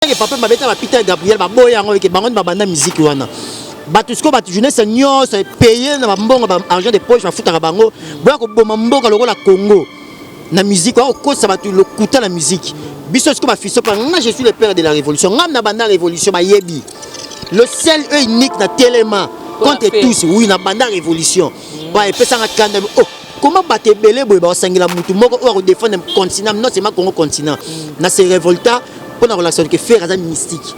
Ke papa babeta ba Peter Gabriel baboya yango ke bango nde babanda musique wana. Bato sikoyo bato jeunesse nyonso paye na bambongo ba argent de poche bafutaka bango boya koboma mboka lokola Congo na musique oya kokosa bato lokuta na musique. Biso sikoyo bafiso pa nga, je suis le père de la révolution, nga na banda révolution, bayebi le seul et unique na telema contre tous. Oui, na banda révolution ba epesanga kanda. Oh, comment bato ebele boye bakosangela mutu moko oyo akodefendre continent, non seulement Congo, continent na se révolta mpona kolakisa ke Ferre aza mystique.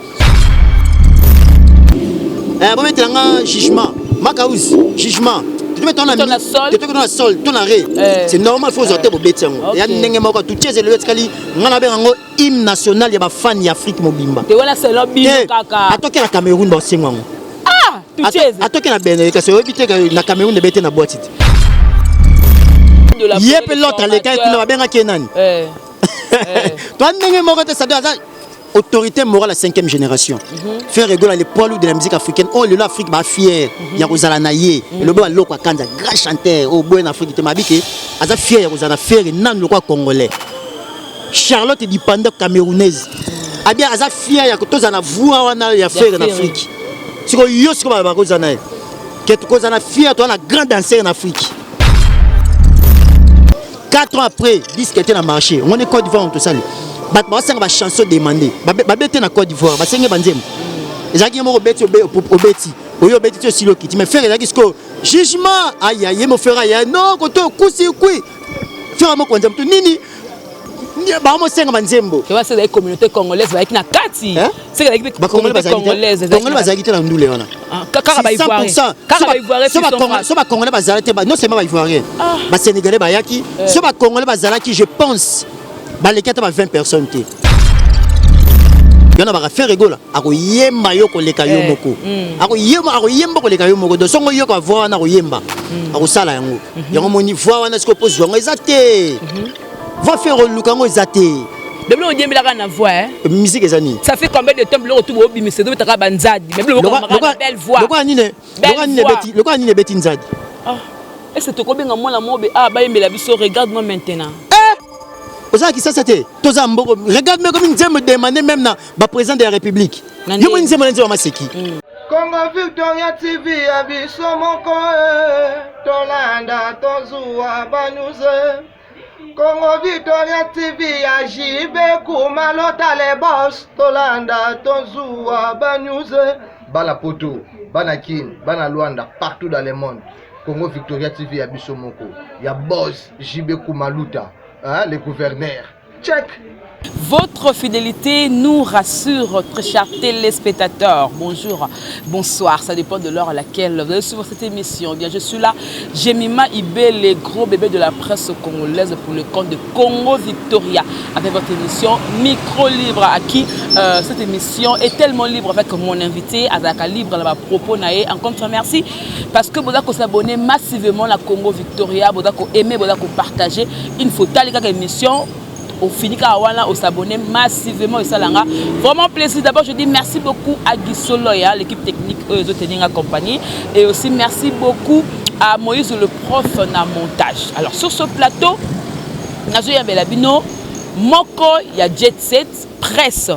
Bobetela nga jugement makaus, jugement totoki na sol to na ré, c'est normal, faut ozwa te bobeti yango ya ndenge moko. Tutiese lelo etikali nga na benga yango hymne national ya bafani ya Afrique mobimba. Atoki na Cameroun, baosengo yango atoki na Benin, kasi oyebi te na Cameroun ebete na boîte te. Ye mpe l'autre alekaki kuna, babengaki ye nani? Toa ndenge moko te. Sado aza autorité morale ya cinquième génération. Ferre Gola, le poids lourd de la musique africaine oyo lelo Afrique bafier ya kozala na ye. Elobi baloko akanza grand chanteur oyo boye na Afrique te, mabi ke aza fier ya kozala na Ferre nanu lokola Congolais. Charlotte Dipanda, Camerounaise, abia aza fier ya tozala na voix wana ya Ferre na Afrique. Sikoyo yo sikoyo bakozala na ye ke tokozala na fier, toza na grand danseur na Afrique. 4 ans après, disque était na marché. Omoni Côte d'Ivoire, tosali bato basanga bachanson demandé, babete na Côte d'Ivoire, basenge banzembo ezalaki ye moko. Obeti, obeti oyo, obeti ti osili, okiti. Mais Ferre ezalaki sikoyo jugement aya ye mo Ferre aya no koto okusi kwi Ferre mokonzi ya motu nini bamosenga banzembo. Ezalaki communauté congolaise bazalaki na kati. Congolais bazalaki te na ndule wana. Kaka So Bacongolais bazalaki te, non seulement Baivoirien, Basénégalais bayaki. So Bacongolais bazalaki, je pense baleki ata ba 20 personnes te. Yo na baka Ferre Gola akoyemba yo koleka yo moko, akoyemba, akoyemba koleka yo moko. Donc songo yoka voix wana, akoyemba, akosala yango. Yango moni voix wana sikoyo pozwa yango eza te. Voix Ferre oluka yango eza te. De biloko odiembelaka na voix, hein? Musique eza nini? Ça fait combien de temps biloko tu boobimisa ezobetaka banzadi, mais biloko belle voix? Lokola nini? Lokola nini ebeti nzadi? Est ce que tokobenga mwana mobe ah bayembela biso Regarde moi maintenant? Oza Kisasa te, toza mboko. Regarde moi komi nzembo demande même na baprésident de la République. Yo moni nzembo na nzembo ya maseki. Congo Victoria TV ya biso moko, tolanda, tozuwa banews. Congo Victoria TV ya JB Kumalota le boss, tolanda, tozuwa banews. Bana Poto, bana Kin, bana Luanda, partout dans le monde, Congo Victoria TV ya biso moko ya boss JB Kumaluta, hein, le gouverneur, check. Votre fidélité nous rassure, très chers téléspectateurs. Bonjour, bonsoir, ça dépend de l'heure à laquelle vous allez suivre cette émission. Bien, je suis là, Jemima Ibé, les gros bébés de la presse congolaise pour le compte de Congo Victoria, avec votre émission Micro Libre, à qui cette émission est tellement libre avec mon invité, Azaka Libre, là, propos nae. Encore une fois, merci, parce que vous avez s'abonner massivement à Congo Victoria, vous avez aimer, vous avez partager. Il faut aller à l'émission. Ofini kaka wana, osabonner massivement, esalanga vraiment plaisir. D'abord, je dis merci beaucoup à Guy Soloya, l'équipe technique oyo ezoteninga compagnie, et aussi merci beaucoup à Moïse le prof na montage. Alors, sur ce plateau, nazoyambela bino moko ya jet set presse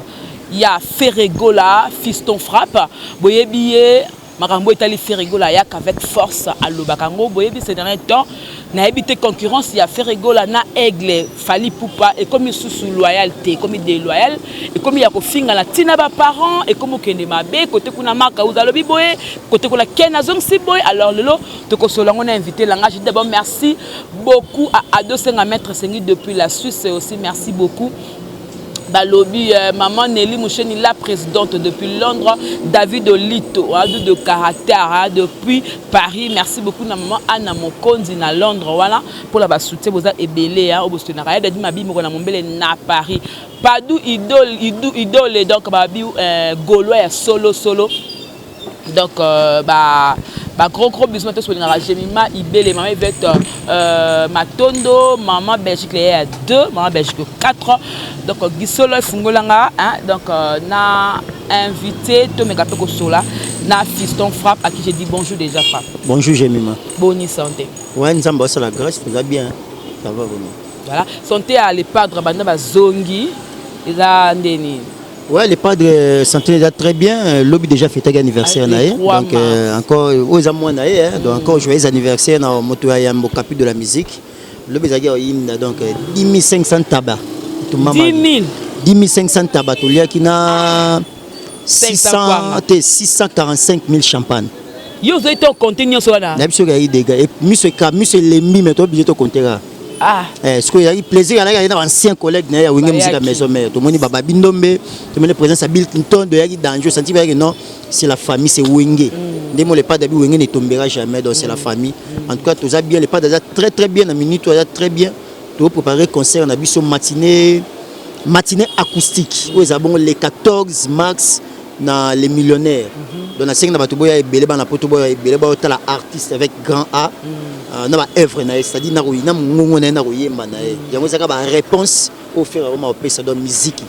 ya Ferre Gola, Fiston Frappe. Boyebi ye, makambo etali Ferre Gola ayaka avec force, alobaka yango. Boyebi, ces derniers temps, nayebi te, concurrence ya Ferre Gola na Aigle Fally Ipupa ekomi susu loyal te, ekomi déloyal, ekomi ya kofinga na ntina baparent, ekomi okende mabe kote kuna. Marka uza alobi boye, kote kuna ken azongisi boye. Alors lelo tokosola yango na invité langa. Je dis d'abord merci beaucoup à Ado Senga, maître Sengi depuis la Suisse, et aussi merci beaucoup balobi maman Nelly Moucheni, la présidente depuis Londres, David Olito, hein, de caractère, hein, depuis Paris. Merci beaucoup na maman Anna Mokonzi na Londres. Voilà pour la soutien boza ebele, hein, obostenaka ya Dadi Mabi moko na mombele na Paris. Padou idole idole, donc babi gaulois ya solo solo. Donc bah gros gros bisous tous bolingaka Jemima Ibele, maman Yvette Matondo, maman Belgique ya 2, maman Belgique 4. Donc Gisolo efungolanga, hein, donc na invité tomeka mpe kosola na Fiston Frappe, à qui j'ai dit bonjour déjà, Frappe. Bonjour Jemima. Boni santé? Ouais, Nzambe asala grâce, toza bien, ça va vraiment. Voilà, santé ya le padre, banda bazongi, eza ndeni? Ouais, le padre santé déjà très bien. Lobi déjà fêté anniversaire Ah, na le ye. 3 Donc mars. Encore oyo eza mwana ye, hein. Donc encore joyeux anniversaire na moto ya yambo, capi de la musique. Lobi ezalaki oyinda, donc 10 500 taba. 10 000. 10 500 taba toliaki na 500 600 kwanga. Te, 645 000 champagne. Yo ozali te ocompter nyonso wana? Na biso ezalaki dégâts, miso eka, miso elembi, mais toobligé tocompter kaka. Ah. Sikoyo ezalaki plaisir, alaki aye na baancien collègue na ye ya Wenge Musique ya Bayaki. Maison Mère. Tomoni bababi Ndombe, tomoni présence ya Bill Clinton, doyaki danger, senti bayaki. Non, c'est la famille, c'est Wenge. Nde mo le padre abi Wenge ne tombera jamais, donc c'est la famille. En tout cas toza bien, le padre aza très très bien, na minute oyo aza très bien. Topréparer concert na biso, matinée acoustique oyo eza bongo le 14 mars na Les Millionnaires. Donc nasengi na bato boya ebele, bana poto boya ebele, bayotala artiste avec grand A na baœuvre na ye, c'est-à-dire na mongongo na ye, na koyemba na ye. Yango ezaka baréponse oyo Ferre akoma kopesa, donc miziki.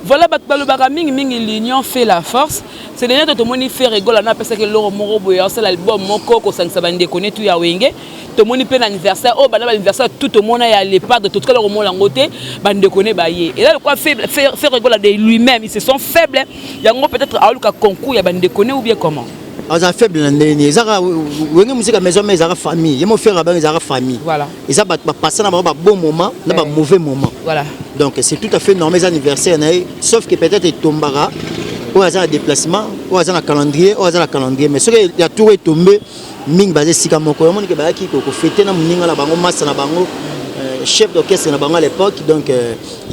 Voilà, bato balobaka mingimingi, l'union fait la force. C'est dernier to tomoni Ferre Gola na apesaki eloko moko boye, asala album moko kosangisa bandeko netu ya Wenge. Tomoni mpe na anniversaire oyo, banda baanniversaire tout tomona ya le padre, totikala komona yango te, bandeko ne baye. Eza lokwa Ferre Gola de lui-même, ils se sont faibles. Yango peut-être aoluka concours ya bandeko ne ou bien comment? Aza faible na ndenge nini? Ezaka Wenge Musique Maison Mère, ezaka famille. Ye mo Ferre abango, ezaka famille. Voilà. Eza bato bapasa na bango babon moment na bamauvais moment. Voilà. Donc c'est tout à fait normal, eza anniversaire na ye, sauf que peut-être etombaka oyo aza na déplacement, oyo aza na calendrier, oyo aza na calendrier. Mais soki ya tour etombe mingi, baza esika moko. Omoni ke bayaki kofêter na moninga na bango, masa na bango, chef d'orchestre na bango à l'époque. Donc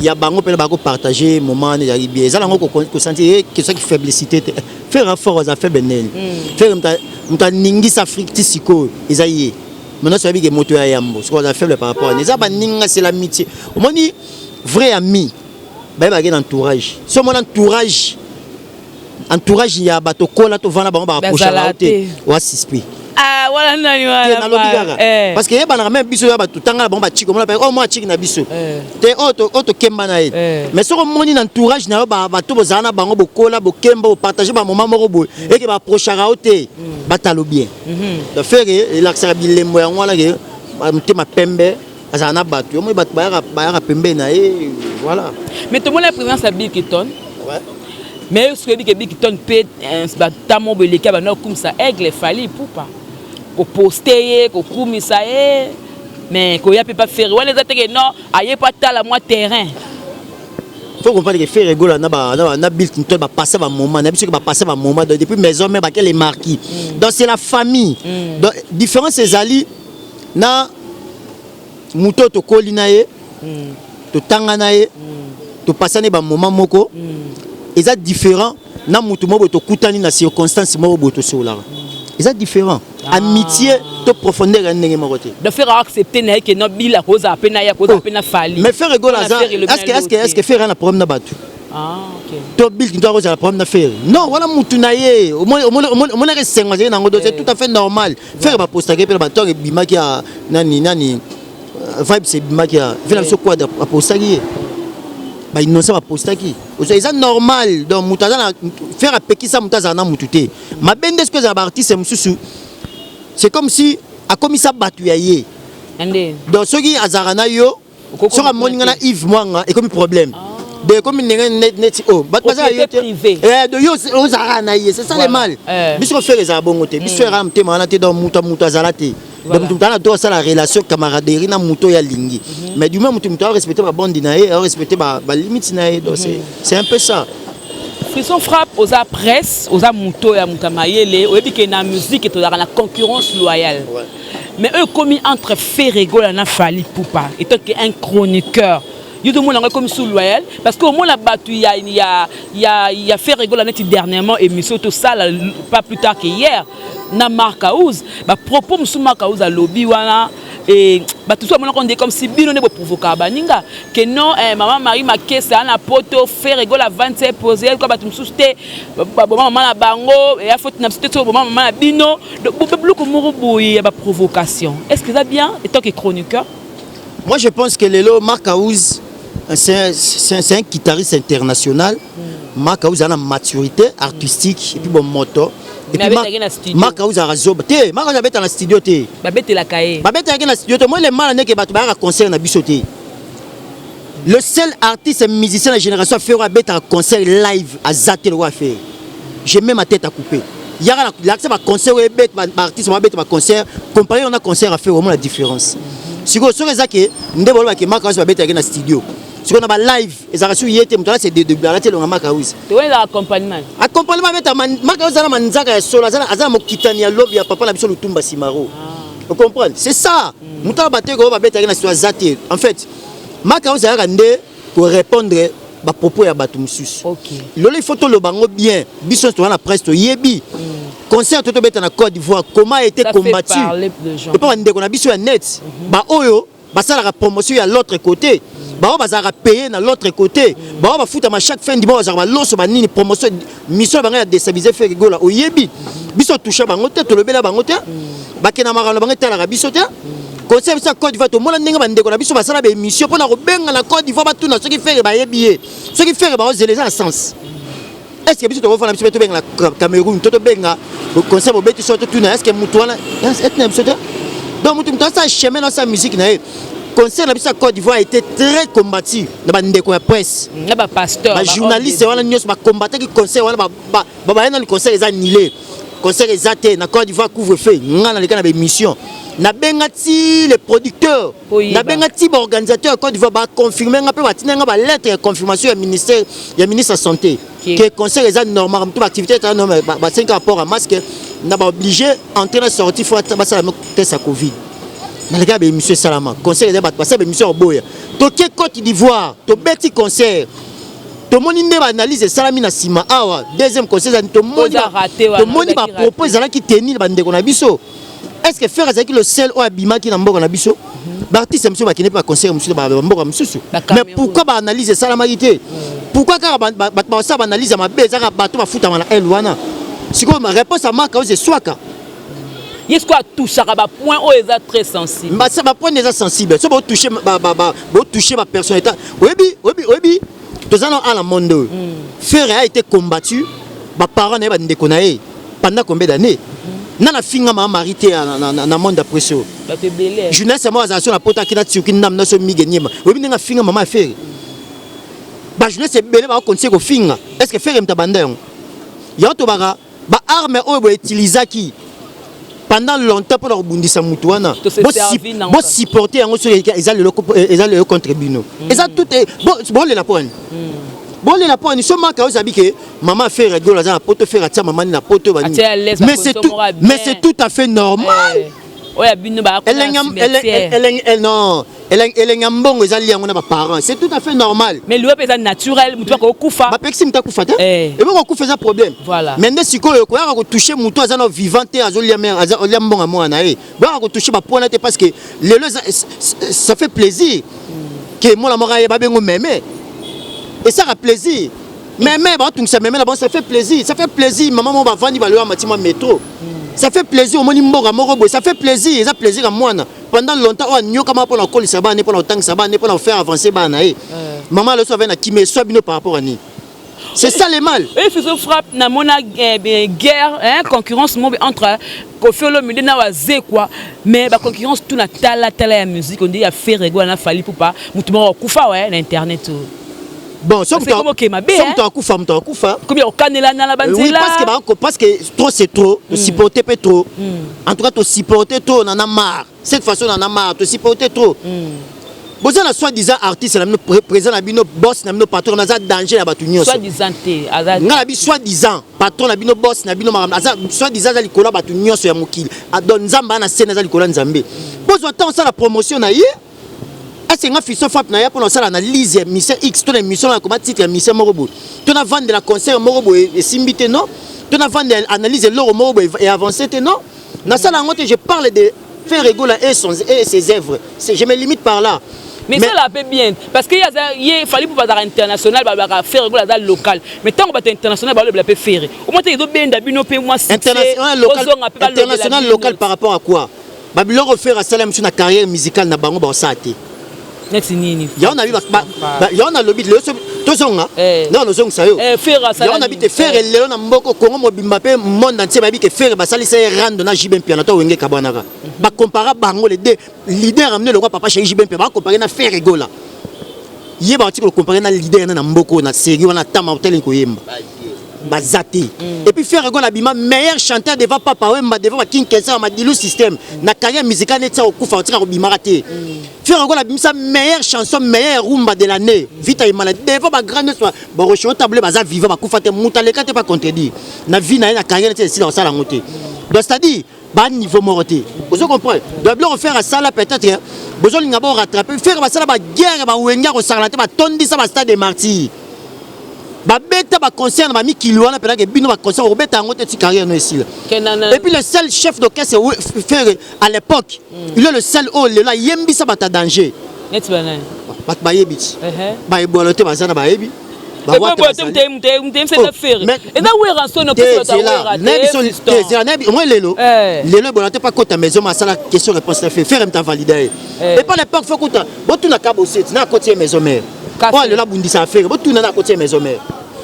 ya bango mpena bakopartage moment wana, ezalaki bien. Eza nango kosentir ke soki faiblicité te. Ferre fort, aza faible neni? Ferre moto aningisa Afrique ti sikoyo, eza ye. Maintenant soyebi ke moto ya yambo soki aza faible par rapport à eza baninga, c'est l'amitié. Omoni vrai ami, bayebaki na entourage. So omoni entourage ya bato kola, tovanda bango, baapprochaka te, oa suspect. Ah, wana nani wana? Nalobi kaka parce que yebanaka même biso ya bato tanga na bango, bachiki omona oyo mwa achiki na biso te, oyo tokemba na ye. Mais soki omoni na entourage na yo bato bozala na bango, bokola, bokemba, bopartage bamoma moko boye, eke baapprochaka yo te, batalo bien. Donc Ferre elakisaka bilembo yango wana ke motema pembe, azala na bato. Omoni bato bayaka pembeni na ye, voilà. Mais tomoni la présence ya Bill Clinton, mais soki oyebi ke Bill Clinton mpe batamo boye eleki, banda kokumisa Aigle Fally Ipupa, koposter ye, kokumisa ye, mais koya mpe pa Ferre wana eza teke non, aye mpo atala mwa terrain. Faut comprendre que Ferre Gola na Bill Clinton bapassa bamoment na biso, ke bapassa bamoment. Donc depuis Maison Mère bake Les Marquis, donc c'est la famille. Donc différence ezali na moto oyo tokoli na ye, totanga na ye, topasani bamoment moko, eza différent na motu moko boye tokutani na circonstance moko boye, tosololaka, eza différent. Amitié to profondeur ya ndenge moko te. Donc Ferre accepté na ye ke non, Bill akozala mpe na ye, akozala mpe na Fally. Mais Ferre Gola aza, est-ce que Ferre na problème na bato? Ah, ok. To Bill Clinton akozala problème na Ferre? Non, wana mutu na ye, omonaka esengo azali nango. Donc c'est tout à fait normal. Ferre bapostaki mpe na batongo ebimaki ya nani nani, vibes ebimaki ya ve na biso, quad apostaki ye, bainnocent bapostaki, eza normal. Donc moto aza na Ferre, apekisa moto azala na mutu te mabe nde. Soki ezala baartiste mosusu, c'est comme si akomisa bato ya ye. Nde. Donc soki azalaka na yo, soki amoni nga na Yves Mwanga, ekomi problème. Donc ekomi ndenge neti o bato bazala yo te, donc yo ozalaka na ye, c'est ça le mal. Biso Ferre ezala bongo te, biso eraka motema wana te. Donc moto moto azala te. Donc moto moto ana to asala relation camaraderie na moto oyo alingi, mais du moins moto moto arespecte babondi na ye, arespecte balimite na ye. Donc c'est un peu ça. Frisson Frappe, oza presse, oza moto ya moto ya mayele, oyebi ke na musique tozalaka na concurrence loyale. Mais oyo ekomi entre Ferre Gola na Fally Ipupa, étant que un chroniqueur, yo tomona yango ekomi su loyal? Parce que omona bato ya Ferre Gola, neti dernièrement émission tosala pas plus tard que hier na Mark House, bapropos mosusu Mark House alobi wana, bato so bamonaka nde comme si bino nde boprovokaka baninga ke non, mama Marie Makese aa na poto, Ferre Gola 27 posé kwa bato mosusu te, boma mama na bango, eya faute na biso te so boma mama na bino. Biloko moko boye ya baprovocation, est ce que eza bien étant que chroniqueur? Moi, je pense que lelo Mark House, c'est un guitariste international. Mark House a la maturité artistique et puis bon moto. Et puis Mark House a razoba. Te, Mark House abeta na studio te. Babetelaka ye. Babetelaka na studio te. Moi le mal ndeke bato bayaka concert na biso te. Le seul artiste musicien na génération ya Ferre abetaka concert live aza te lokola Ferre. Je mets ma tête à couper. Yaka na lakisa ba concert oyo ebeta ba artiste babeta ba concert comparé na concert ya Ferre, omona différence. Sikoyo soki eza ke nde boloba ke Maka babetaki na studio, sikoyo na ba live ezalaka soki ye te moto alati alati elonga Maka House. Toyelaka accompagnement. Accompagnement abeta Maka House aza na manzaka ya solo, aza na mokitani ya lobi ya papa na biso Lutumba Simaro. Ah. Comprendre, c'est ça. Moto ala bateko oyo babetaki na studio aza te. En fait, Maka House ayaka nde korépondre bapropos ya bato mosusu. Lelo il faut toloba yango bien, biso toza na presse, toyebi concert to tobeta na Côte d'Ivoire, comment a été Ça fait combattu parler de gens. Epa bandeko na biso ya net, baoyo basalaka promotion ya l'autre côté, bao bazalaka paye na l'autre côté, bao bafutama chaque fin du mois, bazalaka baloso banini promotion, mission na bango ya déstabiliser Ferre Gola. Oyebi, biso touche bango te, tolobela bango te, bakenda makambo na bango etalaka biso te. Concert biso ya Côte d'Ivoire, tomona ndenge bandeko na biso basala baémission mpona kobenga na Côte d'Ivoire, batuna soki Ferre bayebi ye, soki Ferre baozela. Eza na sens? Est ce que biso tokofanda biso mpe tobenga na Cameroun to tobenga concert bobeti so, totuna est ce que motu wana etina biso te? Donc motu asala chemin na asala musique na ye. Concert na biso ya Côte d'Ivoire a été très combattu na bandeko ya presse. Na bapasteur. Bajournaliste wana nyonso bacombataki concert wana, babaya nani, concert eza annulé, concert eza te na Côte d'Ivoire, couvre feu. Nga naleka na baémission, nabenga ti le producteur, nabenga ti baorganisateur ya Côte d'Ivoire, baconfirme nga mpe batinda nga balettre ya confirmation ya ministère, ya ministre ya santé, ke concert eza normal, moto baactivité eza normal, basengi rapport ya masque na baoblige entrée na sortie, faut basala test ya Covid. Naleka ya baémission esalama, concert eza, bato basala baémission ya koboya. Toke Côte d'Ivoire, tobeti concert, tomoni nde baanalyse esalami na nsima awa. Deuxième concert ezali, tomoni bapropos ezalaki teni na bandeko na biso. Est ce que Ferre azalaki le seul oyo abimaki na mboka na biso? Baartiste mosusu bakende mpe baconcert mosusu, bamboka mosusu. Mais pourquoi baanalyse esalamaki te? Pourquoi kaka bato basala baanalyse ya mabe ezaka bato bafutama na ele wana? Sikoyo réponse ya Maka oyo eswaka. Ye sikoyo atouchaka bapoint oyo eza très sensible. Bapoint eza sensible, so botouche, botouche bapersonnalité. Oyebi, oyebi, oyebi, toza na ala monde oyo. Ferre a été combattu, baparent na ye, bandeko na ye, pendant combien d'années? Na finga mama Marie te na monde après so. Bato ebele. Journaliste moko azala so na poto, akina Turki, ndambo na so mige niema. Oyebi ndenge afinga mama ya Ferre? Bajournaliste ebele bakokontinue kofinga. Est ce que Ferre moto abanda yango? Yango tobaka baarme oyo boutilisaki pendant longtemps mpona kobundisa mutu wana, bosupporte yango. Soki eza lelo contre bino, eza tout. Bolela mpo ani? Bolela mpo ani? So Maka oyo ozabi ke mama Ferre Gola aza na poto, Ferre atia mama ni na poto, mais c'est tout à fait normal. Oyo bino. Non, elenge ya mbongo ezali yango na baparent, c'est tout à fait normal. Mais liwa mpe eza naturel, motu akokufa. Bapekisi motu akufa te. Ebo kokufa eza problème. Mais nde sikoyo koyaka kotouche motu aza na vivant te, azolia mbongo ya mwana na ye, boyaka kotouche bapoint te, parce que lelo ça fait plaisir ke mwana moko ayeba bengo meme, esaka plaisir meme baotungisa meme na bango. Ça fait plaisir, ça fait plaisir. Mama moko bavandi baloya matima métro, ça fait plaisir. Omoni mboka moko boye, ça fait plaisir, eza plaisir ya mwana pendant longtemps oyo anyokama mpona kokolisa bana, mpona kotangisa bana, mpona kofaire avancer bana na ye. Mama aloso avai na kimia, eswa bino par rapport à nini? C'est ça le mal. Et Fiso Frappe namona guerre, hein, concurrence moko entre Koffi Olomide na Wazekwa, mais ba concurrence tout na tala tala ya musique, on dit ya Ferre Gola na Fally Ipupa, mutu moko akufa ouais na internet. Bon, so moto akufa, moto akufa. Komi okanela na banzela. Oui, parce que trop c'est trop, tosupporter mpe trop. En tout cas tosupporter trop, nana marre cette façon, nana marre, tosupporter trop. Boza na soi-disant artiste na bino, président na bino, boss na bino, patron aza danger na bato nyonso. Soi-disant te, aza. Nga na bi soi-disant patron na bino, boss na bino, makambo aza soi-disant aza likolo ya bato nyonso ya mokili. Donc Nzambe ana sene, aza likolo ya Nzambe. Bozwa ntango osala promotion na ye. Asenga Fiso Frappe na ye mpona osala analyse ya mission X to na émission na koma titre ya mission moko boye, to na vandela concert moko boye esimbi te, non, to na vandela analyse eloko moko boye e avance te, non, nasala yango te. Je parle de Ferre Gola et ses œuvres, je me limite par là. Mais ça la bien, parce que ye Fally mpo bazalaka international, balobaka Ferre Gola aza local, mais ntango bato international balobela mpe Ferre, omoi te ezobenda bino mpe mwa. International, local, par rapport à quoi? Babiloko Ferre asala mosu na carrière musicale na bango, baosala te. Neti nini? Yango nabi, yango nalobi lelo tozonga ndenge nozongisa yo. Yango nabi te, Ferre lelo na mboka Kongo mobimba mpe monde entier bayebi ke Ferre basalisa ye rando na JB Mpiana to Wenge kabwanaka. Bakompara bango, les deux leader amene lokwa Papa Chéri JB Mpiana, bakompare na Ferre Gola. Ye bauti kocomparer na leader na mboka oyo na série wana, tama oteleli koyemba baza te. Et puis Ferre Gola abima meilleur chanteur devant Papa Wemba, devant King Kester, Madilu Système. Na carrière musicale neti akokufa, otika kobimaka te. Ferre Gola abimisa meilleure chanson, meilleure rumba de l'année, Vita Imana, devant bagrand nyonso baroche table baza vivant, bakufa te. Moto aleka te, bacontredire na vie na ye, na carrière neti esila kosala yango te. Donc c'est à dire baniveau moko te, ozo comprendre? Donc biloko Ferre asala, peut-être bozolinga borattraper Ferre. Basala baguerre, bawenge akosakana te, batondisa bastade de Martyr, babeta baconcert na bamikili wana mpenake. Bino baconcert okobeta yango te ti carrière no esila. Et puis le seul chef d'orchestre Ferre à l'époque, il est le seul oyo lelo ayembisa bato ya danger. Neti banani? Bato bayebi ti bayebwalo te, baza na bayebi. Omoi lelo lelo ebola te, mpa kota maison asala question réponse na Ferre, mutu avalida ye. Et pas l'époque, fo kuta botunaka boseti na akoti ye maison mère. Oyo lelo abundisa Ferre, botuna na akoti ye maison mère,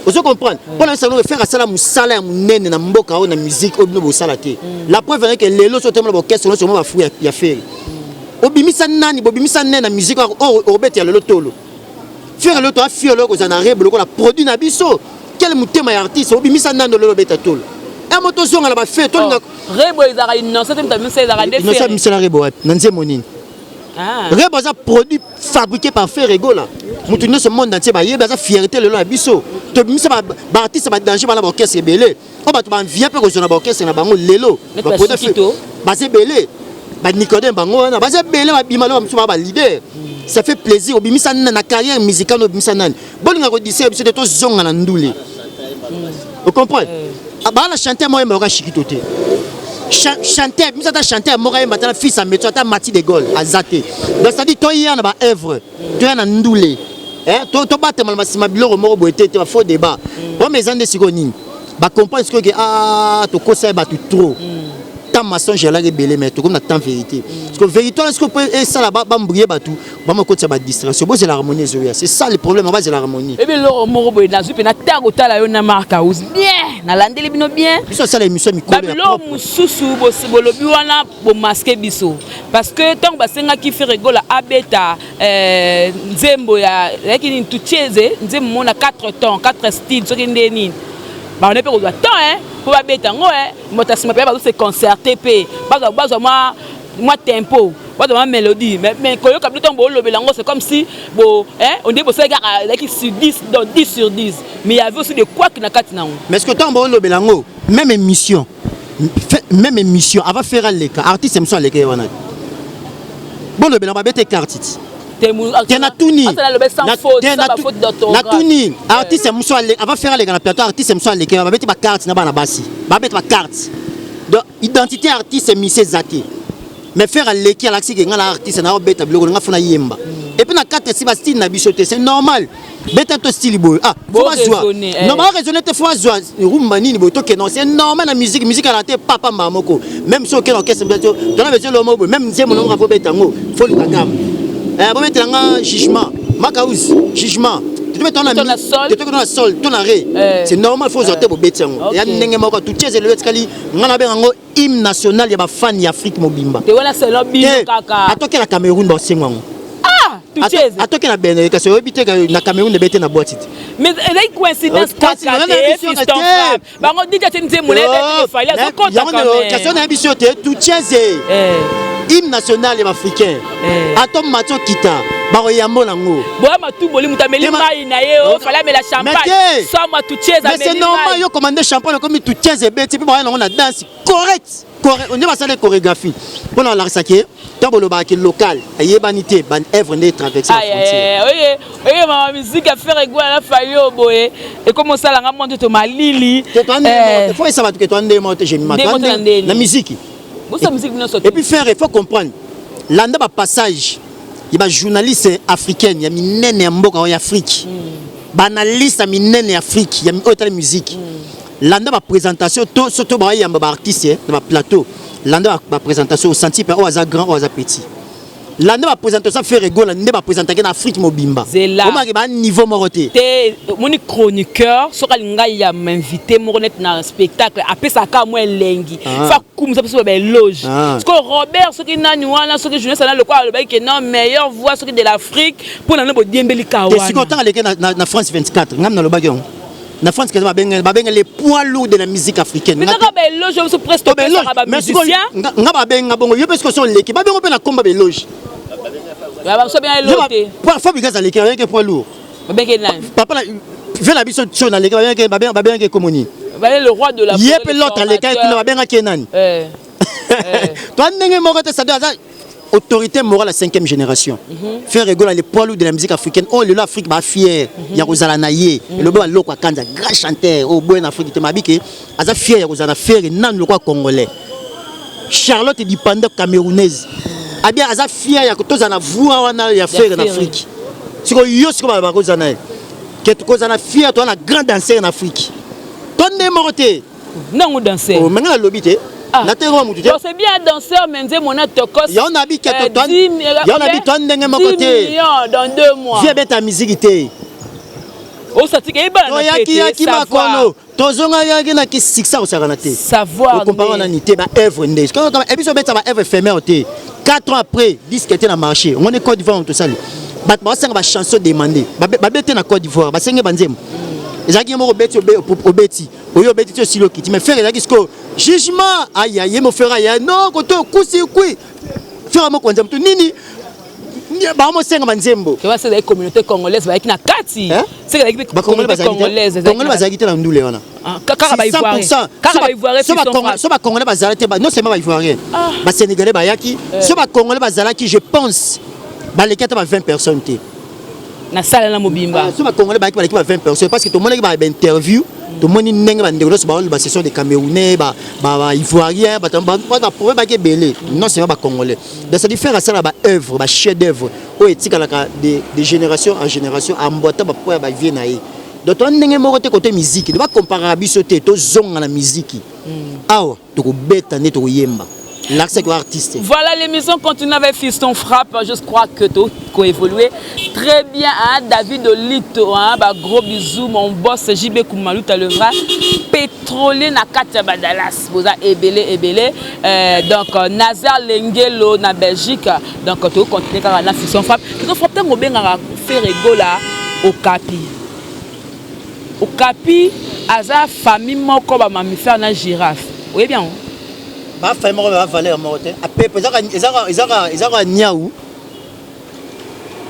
ozo comprendre? Mpo na biso, Ferre asala mosala ya monene na mboka oyo na musique oyo bino bosala te. La preuve eke lelo so otemona baorchestre nyonso mo bafruit ya Ferre. Obimisa nani? Bobimisa nani na musique oyo obeta ya lelo tolo? Ferre lelo toa fier lelo kozala na Rebo lokola produit na biso. Quel motema ya artiste! Obimisa nani lelo obeta tolo emo? Tozonga na bafe tolinga. Rebo ezalaka Innocent te, moto abimisa ezalaka nde. Innocent abimisela Rebo wapi? Na nzembo nini? Rebo aza produit fabriqué par Ferre Gola. Moto nyonso, monde entier bayebi, aza fierté lelo ya biso. Tobimisa baartiste badanger, bana baorchestre ebele oyo bato banvia mpe kozwa na baorchestre na bango lelo. Baza ebele, banicodème bango wana baza ebele, babima lelo, bamosusu baa baleader. Ça fait plaisir. Obimisa nani na carrière musicale? Obimisa nani? Bolinga kodisere biso te, tozonga na ndule, ocomprendre? Baa na chanteur moko yemba yoka shikito te. Chanteur bimisa ata chanteur moko ayemba, ata na fils ya métro, ata Mati de Gaulle aza te. Donc c'est-à-dire toya na baœuvre, toya na ndule, tobatamala nsima biloko moko boye te te, bafaux débat. Problème eza nde sikoyo nini? Bacomprendre sikoyo ke a tokosa ye bato trop. Temps mensonge elaki ebele, mais tokomi na temps vérité. Parce que vérité wana sikoyo mpo esala bambrie bato bamakotisa badistraction. Bozela harmonie ezoya, c'est ça le problème, bazela harmonie. Ebi eloko moko boye nazwi mpe na ntango otala yo na Mark House bien, nalandeli bino bien. Biso asala émission mikolo. Babiloko mosusu bolobi wana bomasquer biso, parce que ntango basengaki Ferre Gola abeta nzembo ya ezalaki nini, Tucheze, nzembo mona 4 temps, 4 style, soki nde nini, bango mpe kozwa temps mpo babeta yango. Moto nsima mpe bazose concerter mpe bazwa mwa tempo, bazwa mwa mélodie. Mais koyoka bino ntango bolobela yango, c'est comme si bo on dirait bosali kaka ezalaki sur 10, donc 10 sur 10, mais il y avait aussi de quoi na kati nango. Mais est-ce que ntango bolobela yango, même émission avant Ferre aleka, artiste mosusu aleka ye wana, bolobela babete carte ti te? Natuni, natuni, artiste mosusu avant Ferre aleka na plateau, artiste mosusu aleka babeti bacarte na bana basi, babeti bacarte? Donc identité artiste mise eza te. Mais Ferre aleki, alakisi ke nga na artiste na obeta biloko nga fona yemba. Et puis na kati esi bastyle na biso te, c'est normal. Beta to style boye, ah, fo bazwa non, baraisonne te, fo bazwa rumba nini boye, tokende. C'est normal na musique. Musique ala te papa mbaa moko. Même so okende orchestre, tona besoin lomo boye, même nzembo nango fo beta yango, fo luka gamme, bobetela nga jugement Makaus, jugement na sol to na ré, c'est normal. Fo ozwa te, bobeti yango ya ndenge moko. Tucheze lelo etikali nga na benga yango hymne national ya bafani ya Afrique mobimba. Atoke na Cameroun, baosengo yango. Atoke na Benin, kasi oyebi te na Cameroun ebete na boîte te. Mais ezali coïncidence kaka te, fiston. Bango dija te, nzembo na ye Fally azokota. Kasi oyo nayebi so te, Tucheze hymne national ya baafricain, ato mati okita, bakoyambo nango. Boya matumboli, moto ameli mai na ye, o Fally amela champagne sama Tucheze. Mais c'est normal, yo commande champagne okomi, Tucheze ebeti mpe baya nango na danse correct nde basala chorégraphie mpona balakisaki. Ntango bolobaka local ayebani te, baœuvre nde traverse la frontière. Oye mama, musique ya Ferre Gola na Fally oyo boye ekomi osalanga mwa nzoto malili. Fo esa bato ke toa ndenge te, Jemima, na musique. Bosa musique nyonso. Et puis Ferre, il faut comprendre, landa bapassage ya bajournaliste africaine ya minene ya mboka oyo ya Afrique, baanalyste ya minene ya Afrique oyo etali musique. Landa baprésentation to surtout bayamba baartiste na baplateau, landa baprésentation, osanti mpe oyo aza grand, oyo aza petit. Landa baprésentation Ferre Gola, nde baprésentaki na Afrique mobimba. Zela. Omaki ba niveau moko te. Te, omoni, chroniqueur soki alinga ya invité moko neti na spectacle, apesaka mwa elengi. Fa kumisa biso baéloge. Sikoyo Robert, soki nani wana, soki journaliste ana lokola alobaki ke non, meilleure voix soki de l'Afrique, mpo na no bodiembeli ka. Te, sikoyo wana. Ntango aleki na France 24, ngam nalobaki yango na France 4, babenge les poids lourds de la musique africaine. Mais kaka baéloge biso presque topesaka bamusicien. Nga babenga bongo, yo mpe sikoyo so oleki, babengo mpe na komba baéloge. Babiso benga elo te. Fabregas aleki, babengaki poids lourd. Babengaki nani? Papa ve na biso so naleki, babengaki kombo nini? Bale le roi de la Ye mpe l'autre alekaki kuna, babengaki ye nani? Toa ndenge moko te. Sado aza autorité morale ya cinquième génération. Ferre Gola, le poids lourd de la musique africaine oyo lelo Afrique bafier ya kozala na ye. Elobi baloko akanza, grand chanteur oyo boye na Afrique te, mabi ke aza fier ya kozala na Ferre nanu lokola Congolais. Charlotte Dipanda, Camerounaise, abia aza fier ya tozala na voix wana ya Ferre na Afrique. Sikoyo yo, sikoyo bakozala na ye ke kozala na fier, toza na grand danseur na Afrique, to nde moko te. Nango danseur. Oh, menga nalobi te. Natenga mutu te. Donc c'est bien danseur, mais nze mona tokos. Yango nabi ke yango nabi to ndenge moko te. Millions dans 2 mois. Vie ebeta musique te. Osatika eyebana. Toyakiyaki makolo, tozongayaki na succès, akosakana te. Savoir. Okompara nani te, baœuvre nde ebiso obetisa baœuvre éphémère te. 4 ans après, disque te na marché. Omoni Côte d'Ivoire, tosali bato baosenga bachanson demandé, babete na Côte d'Ivoire, basenge banzembo. Ezalaki ye moko obeti, obeti oyo, obeti ti osili, okiti. Mais Ferre ezalaki sikoyo jugement, aya ye mo Ferre aya non koto okusi kwi Ferre mokonzi ya motu nini, bamosenga banzembo. Ezalaki communauté congolaise bayaki na kati. Congolais bazalaki te na ndule wana. Kaka Baivoirien. So Bacongolais bazalaki te, non seulement Baivoirien, Basénégalais bayaki. So Bacongolais bazalaki, je pense baleki ata ba 20 personnes te. Na sala na mobimba. So Bacongolais bayaki, baleki ba 20 personnes, parce que tomonaki bainterview, tomoni ndenge bandeko nyonso baoloba, ce sont des Camerounais, Baivoirien, bato baprobe baki ebele, non seulement Bacongolais. Donc ça diffère, asala baœuvre, bachef d'œuvre oyo etikalaka de génération en génération, ambwata bapo ya bavie na ye. Donc toa ndenge moko te kote musique, do bacomparaka biso te. Tozonga na musique awa, tokobeta nde tokoyemba, lakisaki wa artiste. Voilà, l'émission continue avec Fiston Frappe. Je crois que tout a évolué très bien. Hein? David Olito, hein? Bah, gros bisous, mon boss JB Koumalouta, le vrai pétrolier na Katia Badalas. Boza ebele ebele. Donc, Nazar Lengelo na Belgique. Donc, tu continues car na Fiston Frappe. Fiston Frappe, tango benga Ferre Gola Okapi. Okapi aza famille moko ba mammifère na girafe. Oyebi bien? Bafamille moko, bavaleur moko te. Apepe ezaka niau,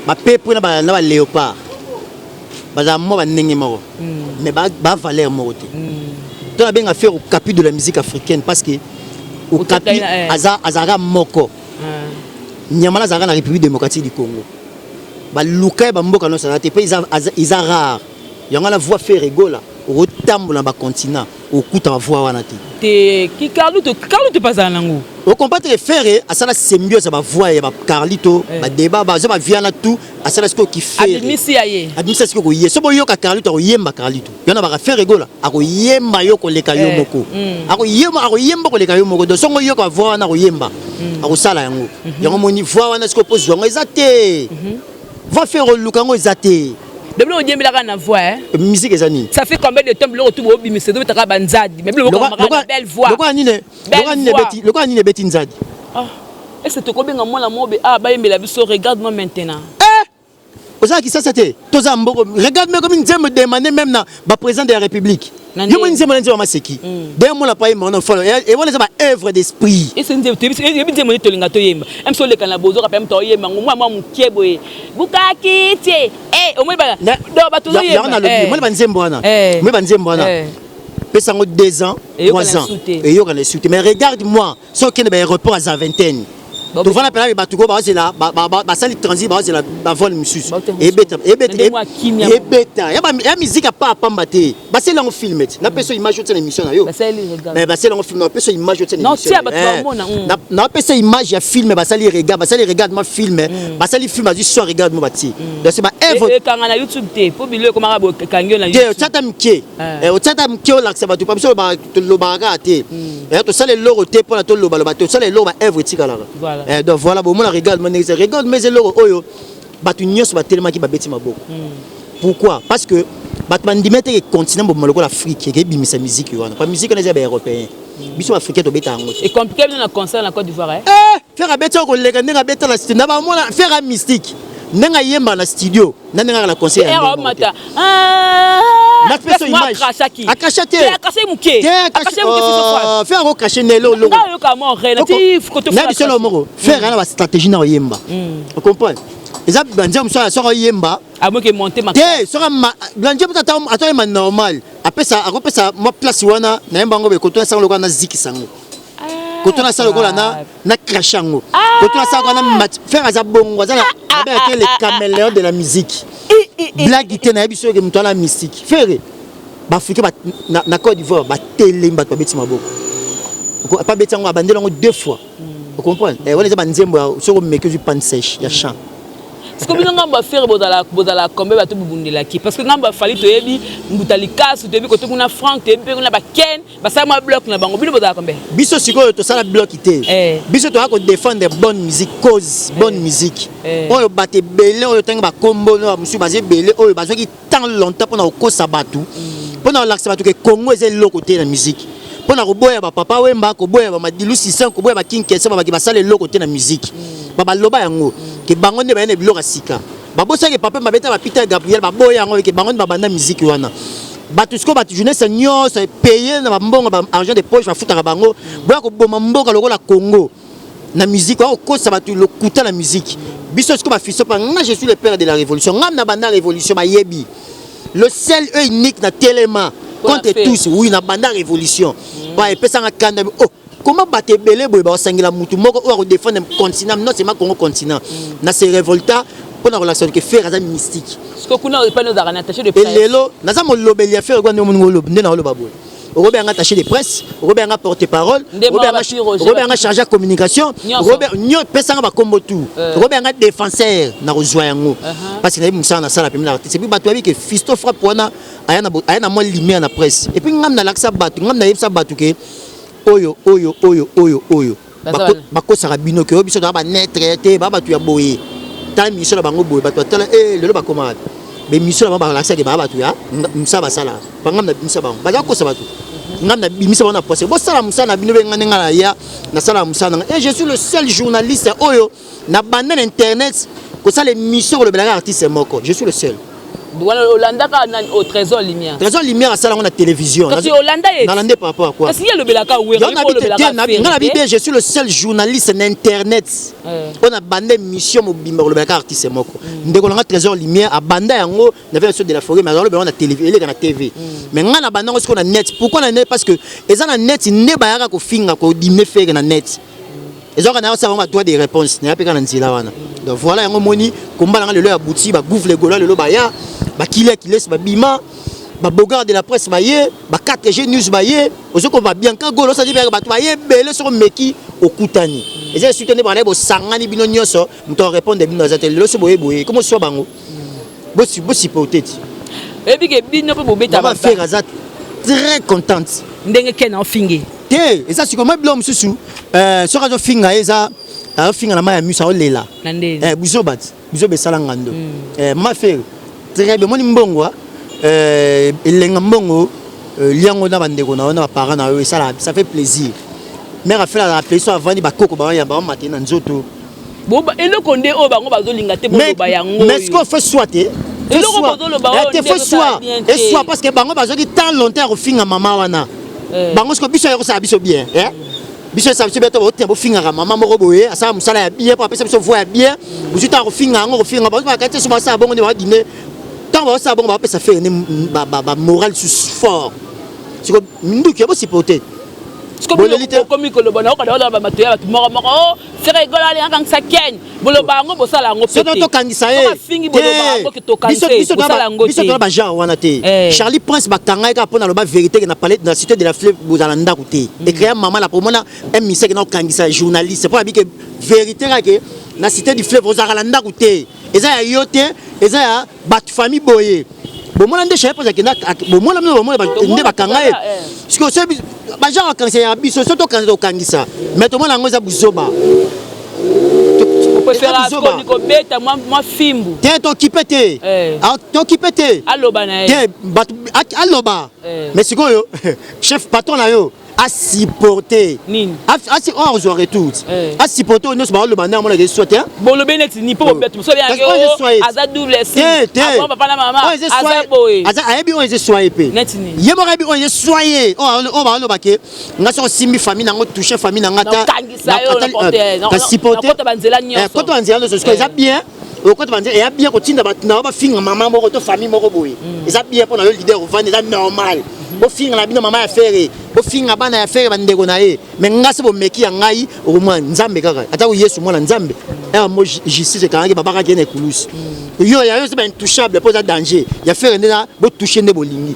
bapepre na baléopard bazala mwa bandenge moko, mais bavaleur moko te. To nabenga Ferre Okapi de la musique africaine, parce que Okapi azalaka moko nyama na azalaka na République démocratique du Congo. Baluka ye bamboka nyonso, aza te, mpe eza rare. Yango wana voix Ferre Gola, okotambola na bacontinent, okuta bavoix wana te. Te, ki Carlito, Carlito mpe azala nango. Ocomprendre ke Ferre asala symbiose ya bavoix ya bacarlito, badeba baza bavia na tout, asala sikoyo kifere. Abimisi ya ye. Abimisa sikoyo koye. So boyoka Carlito akoyemba, Carlito yo na baka Ferre Gola akoyemba yo koleka yo moko, akoyemba, akoyemba koleka yo moko. Donc songo yoka bavoix wana, akoyemba, akosala yango. Yango moni voix wana sikoyo, mpo zwa yango eza te. Voix Ferre oluka yango eza te. De biloko odiembelaka na voix, hein? Musique eza nini? Ça fait combien de temps biloko tu boobimisa, ezobetaka banzadi, mais biloko na belle voix? Lokola nini? Lokola nini ebeti nzadi? Ah, est-ce que tokobenga mwana mobe ah bayembela biso regarde moi maintenant? Eh, ozala Kisasa te, toza mboko. Regarde moi comme nzembo demande même na baprésident de la République. Yo moni nzembo na nzembo ya maseki, d'ailleurs mona pa yemba wana falo wana, eza baœuvre d'esprit. Ese yebi nzembo nde tolinga toyemba, mso oleka na bozoka mpe moto oyemba ngo mwa mwa mokie boye, bukaki tie omoni bato. Yango nalobi, moni banzembo wana, moni banzembo wana, pesa yango 2 ans, 3 ans, eyokana esu te. Mais regarde moi, soki okende baaéroport aza vingtaine, tovanda mpena bato ko bazela, basali transit, bazela bavol mosusu, ebeta ebeta ya musique apa apamba te. Basali yango film ti napesa image otia na émission na yo. Basali yango film, napesa image otia na émission, napesa image ya film basali regarde, basali regarde ma film, basali film, azwi son regarde mo batie. Donc c'est baœuvre. Ekanga na YouTube te, po bilo ekomaka bokangi yo na. Te, otiata mike, otiata mike, olakisa bato pa biso. Tolobaka kaka te, tosala eloko te mpona tolobaloba te, tosala eloko, baœuvre etikalaka. Eh, donc voilà, bomona regarde moi ndenge regarde mais eloko oyo bato nyonso batelemaki, babeti maboko. Pourquoi? Parce que bato bandimi ete continent bobima lokola Afrique ekebimisa musique wana. Pa musique wana eza ya baeuropéen, biso baafricain tobeta yango te. Et compliqué bino na concert na Côte d'Ivoire, eh? Eh, Ferre abeti yango koleka ndenge abeta na studio na bamona. Ferre mystique, ndenge ayemba na studio na ndenge aka na concert ya Ere ndenge moko te. omata. Napesa image. Akrashaki. Akrasha te. Te, akrashe moke. Te. Akrashe moke, fiso frappe. Ferre akokrashe na eloko. Nga oyoka mo re na ti koto. Na biso eloko moko, Ferre ana bastratégie na oyemba, ocomprendre? Eza banzembo mosusu, soki oyemba Amoke monte ma. Te, soki banzembo mosusu ata oyemba normal, apesa, akopesa mwa place wana nayemba yango boye, koto nasango lokola nazikisa yango, koto nasala lokola na crash yango, koto nasala lokola na mat. Ferre aza bongo, aza na babengaka le caméléon de la musique. Blague te, nayebi soki moto wana mystique. Ferre, baafricain na Côte d'Ivoire batelemi, bato babeti maboko. Pa beti yango, abandeli yango deux fois, ocomprendre? Eh, wana eza banzembo ya soki omeki, ozwi panne sèche ya champ. Parce que bino ngambo ya Ferre, bozala combien bato bobundelaki? Parce que ngambo ya Fally, toyebi Mbuta Likasu, toyebi kote kuna Frank, toyebi mpe kuna baken basala mwa bloc na bango. Bino bozala combien? Biso sikoyo tosala bloc te. Eh. Biso toya kodéfendre bonne musique, cause bonne musique. Eh. Oyo bato ebele oyo ntango bakombo no bamosusu baza ebele oyo bazwaki temps longtemps mpona kokosa bato, mpona kolakisa bato ke Congo eza eloko te na musique, mpona koboya bapapa Wemba, koboya bamadilu Sisan, koboya bakinkese, babaki basala eloko te na musique. Baloba yango ke bango nde baye na biloko ya sika. Babosaki papa babeta bapita Gabriel, baboya yango ke bango nde babanda musique wana. Bato sikoyo, bato jeunesse nyonso paye na bambongo, ba argent de poche bafutaka bango, boya koboma mboka lokola Congo na musique, oya kokosa bato lokuta na musique. Biso sikoyo bafiso mpa nga, je suis le père de la révolution. Nga na banda révolution, bayebi le seul et unique na telema contre tous. Oui, na banda révolution ba epesanga kanda. Oh, comment bato ebele boye baosangela mutu moko oyo akodéfendre continent, non seulement Congo, continent? Na se révolta mpona kolakisa ke Ferre aza mystique. Parce que kuna epai ozalaka na attaché de presse. Elelo naza molobeli ya Ferre. Kwa nde omoningo olobi nde naoloba boye, okobenga attaché de presse, okobenga porte parole, okobenga chargé ya communication, pesanga bakombo tout, okobenga défenseur, na kozwa yango parce que nayebi mosala nasala pembe na artiste. Et puis bato bayebi ke Fisto Frappe wana aya na mwa lumière na presse. Et puis ngam nalakisa bato, ngam nayebisa bato ke oyo oyo oyo oyo oyo bakosaka bino ke oyo biso toza banetre te, ba bato ya boye. Tala mission na bango boye, bato batala e lelo bakoma wapi? Bemission na bango balakisaki baa bato ya mosala basalaka. Bangam na bimisa bango, baza kokosa bato. Ngam na bimisa bango na procès. Bosala mosala na bino be nga ndenge na ya nasala mosala na nga. Et je suis le seul journaliste oyo na banda na internet kosala émission kolobelaka artiste moko. Je suis le seul. Wana olandaka nani au Trésor Lumière? Trésor Lumière asala yango na télévision. Kasi olanda ye. Nalande par rapport à quoi? Kasi ye alobelaka Wera. Nga na bien, je suis le seul journaliste na internet oyo na banda émission mobimba kolobelaka artiste moko. Ndeko nanga Trésor Lumière abanda yango na version de la forêt, mais azaloba yango na télévision, eleka na TV. Mais nga na banda yango sikoyo na net. Pourquoi na net? Parce que eza na net nde bayaka kofinga, kodime Ferre na net. Ezwaka na osala bango droit de réponse na ya mpe kaka na nzela wana. Donc voilà, yango moni komba nanga lelo ya buti bagouffle Gola, lelo baya bakilia kilesi, babima babogard de la presse, baye ba 4G news, baye ozokoma Bianca Golo, osali bato baye ebele. Soko meki okutani, eza esuki te nde bana bosangani bino nyonso, moto arépondre bino aza te. Lelo so boye boye komo swa bango bosupporte ti. Oyebi ke bino mpe bobeta. Mama Ferre aza très contente. Ndenge ke na ofingi. Te, eza sikoyo mwa biloko mosusu, soki azofinga ye, eza azofinga na mai ya miso, aolela. Na ndeni? Buzoba ti buzoba esala ngando. Mama Ferre très bien. Omoni mbongo, elenga mbongo, liango na bandeko na yo na baparent na yo, esala, ça fait plaisir. Mare afele azala plaisir, so avandi, bakoko baoyamba, bamate na nzoto. Eloko nde oyo bango bazolinga te, boloba yango. Mais sikoyo faut soit te. Eloko bozoloba oyo te, faut soit esoi, parce que bango bazwaki temps longtemps ya kofinga mama wana. Bango sikoyo, biso ya kosala biso bien, biso esala biso bien to botina bofingaka mama moko boye asala mosala ya bien mpo apesa biso voix ya bien. Bozwi ntango kofinga yango, kofinga bakati te. So basala bongo nde badine ntango bazosala bongo, bapesa Ferre nde bamoral susu fort. Siko minduki ya bosupporte. Okomi koloba na okada bato ya bato moko moko o Ferre Gola alingakangisa Ken. Boloba yango, bosala yango. Soki tokangisa ye, fingi, boloba yango ke tokangisa, bosala yango. Biso tona bagenre wana te. Charlie Prince bakanga ye kaka mpo na loba vérité ke na palais, na Cité de la Fleuve, bozala ndako te. Ecréa mama na pomona un miseke na okangisa journaliste mpo abi ke vérité kaka ke na Cité du Fleuve ozalaka na ndako te, eza ya yo te, eza ya bato famille boye. Bomona nde Charlie Prince akenda, bomona bino, bomona nde bakanga ye. Sikoyo so bagenre bakangisa ya biso, so tokangisa, tokangisa, mais tomona yango eza buzoba. Opréféra kobeta mwa fimbu. Te, tokipe te. Tokipe te. Aloba na ye. Te, bato aloba. Mais sikoyo chef patron na yo asupporte. Nini? Oyo ozwa retour, asupporte oyo nyonso baoloba nde amonaka eswa te. Bolobi neti ni mpo bobeto mosu aza double sim, papa na mama aza boye. Ayebi oyo eza eswa ye mpe. Neti nini? Ye moko ayebi oyo eza eswa ye. Oyo baoloba ke nga soki osimbi famille nango, touche famille nanga, ata kasupporte. Banzela nyonso. Kota banzela nyonso. Sikoyo eza bien okota banzela, eya bien kotinda bato na yo bafinga mama moko to famille moko boye. Eza bien mpo na yo leader ovandi, eza normal bofinga na bino mama ya Ferre, bofinga bana ya Ferre, bandeko na ye. Mais nga se bomeki ya ngai, okomona Nzambe kaka, ata Yesu mwana Nzambe aya mo justice ekangaki, babakaki ye na ekulusi. Yo ya yo se baintouchable mpo eza danger ya Ferre nde botouche nde bolingi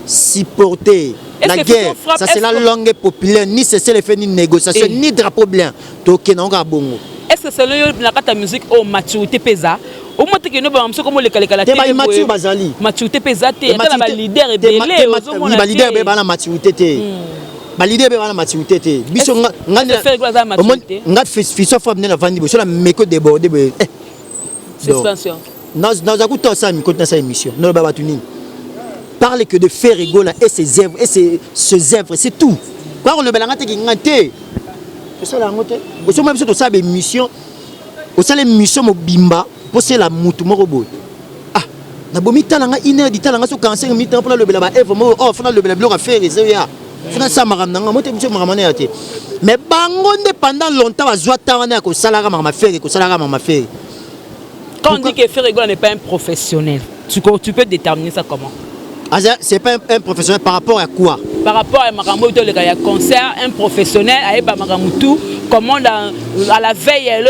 supporter la guerre. Ça, c'est la langue populaire. Ni cessez-le-feu, ni négociation, ni drapeau blanc, tokende yango kaka bongo. Est ce que selon yo, na kati ya musique oyo, maturité mpe eza omoi te kende bama mosu komolekalekala? Te, baimmature bazali. Maturité mpe eza te, ata na baleader ebele ozomona. Baleader ebele bana maturité te, baleader ebele bana maturité te. Biso nga fiso frappe nde navandi boye, so na meko déborde boye. Suspension. Naza kuta osala mikoti, nasala émission, noloba bato nini? Parle que de Ferre Gola et ses œuvres et ses œuvres, c'est tout. Kwa kolobelanga te, kinga te, tosala yango te. Osomona biso tosala baémission, osala émission mobimba mposela mutu moko boye. Ah, nabomi tala nga une heure ditala nga so 45 minutes mpona lobela baœuvre moko. Oh, fona lobela biloko ya Ferre, ezoya fona sala makambo na nga mo te. Biso makambo wana ya te, mais bango nde pendant longtemps bazwa temps wana ya kosalaka makambo ya Ferre, kosalaka makambo ya Ferre. Quand on dit que Ferre Gola n'est pas un professionnel, tu peux déterminer ça comment? C'est pas un professionnel par rapport à quoi? Par rapport à makambo toleka ya concert, un professionnel ayeba makambo tout. Comment à la veille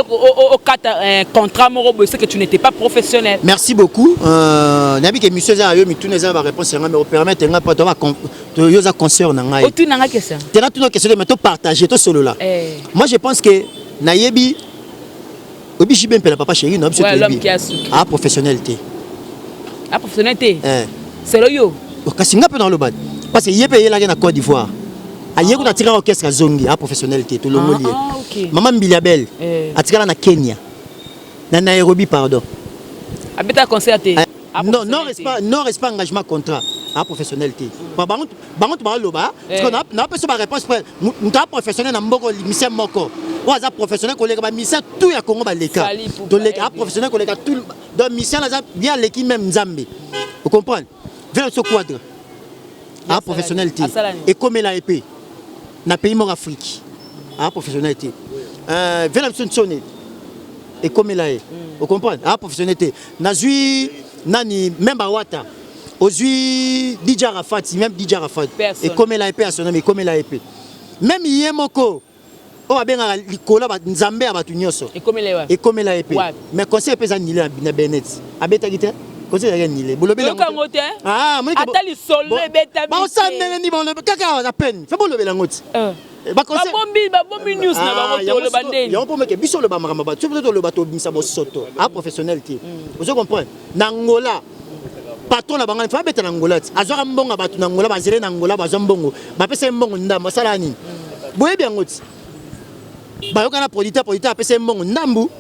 okata un contrat moko boye, c'est que tu n'étais pas professionnel. Merci beaucoup. Nayebi ke émission eza ya yo, mituna eza baréponse yanga, mais opermettre nga mpo yo oza concert na ngai. Otunanga question. Te, natuna question te, mais topartage, tosolola. Moi, je pense que nayebi, oyebi JB Mpiana, papa chéri na biso, toyebi a professionnel te. A professionnel te selo yo? Kasi nga mpe naloba parce que ye mpe eyelaki na Côte d'Ivoire, aye kuna, atikaka orchestre, azongi, a professionnel te, tolongoli ye. Mama Mbilia Bel atikala na Kenya, na Nairobi, pardon. Abeta concert te. Non, non respect, non respect engagement contrat, a professionnel te. Bango bango to baloba napesa baréponse. Moto a professionnel na mboka, musicien moko oyo aza professionnel koleka bamusicien tout ya Congo baleka, toleka, a professionnel koleka tout. Donc musicien aza bien, aleki même Nzambe, ocomprendre? Vela biso cadre a professionnel te, ekomela ye mpe na pays moko Afrique, a professionnel te. Vela biso ntsone, ekomela ye, ocomprendre? A professionnel te. Nazwi nani, même bawata, ozwi DJ Arafat, même DJ Arafat ekomela ye mpe, asonami, ekomela ye mpe, même ye moko oyo babengaka likolo Nzambe ya bato nyonso, ekomela ye mpe. Mais concert mpe eza annulé na Benet, abetaki te, concert ezalaki annulé. Bolobeli te, ata lisolo ebetami. Baosala ndenge nini? Bolobi kaka na peine fe, bolobela yango ti. Babombi, babombi news na bango, toloba ndeni? Yango mpo meke biso oloba makambo bato, soki toloba, tobimisa bosoto. A professionnel te, ozo comprendre? Na Angola, patron na bango fa abeta na Angola ti azwaka mbongo ya bato na Angola, bazele na Angola, bazwa mbongo, bapesa ye mbongo ndambo, asala nini? Boyebi yango ti bayoka na producteur, producteur apesa ye mbongo ndambu,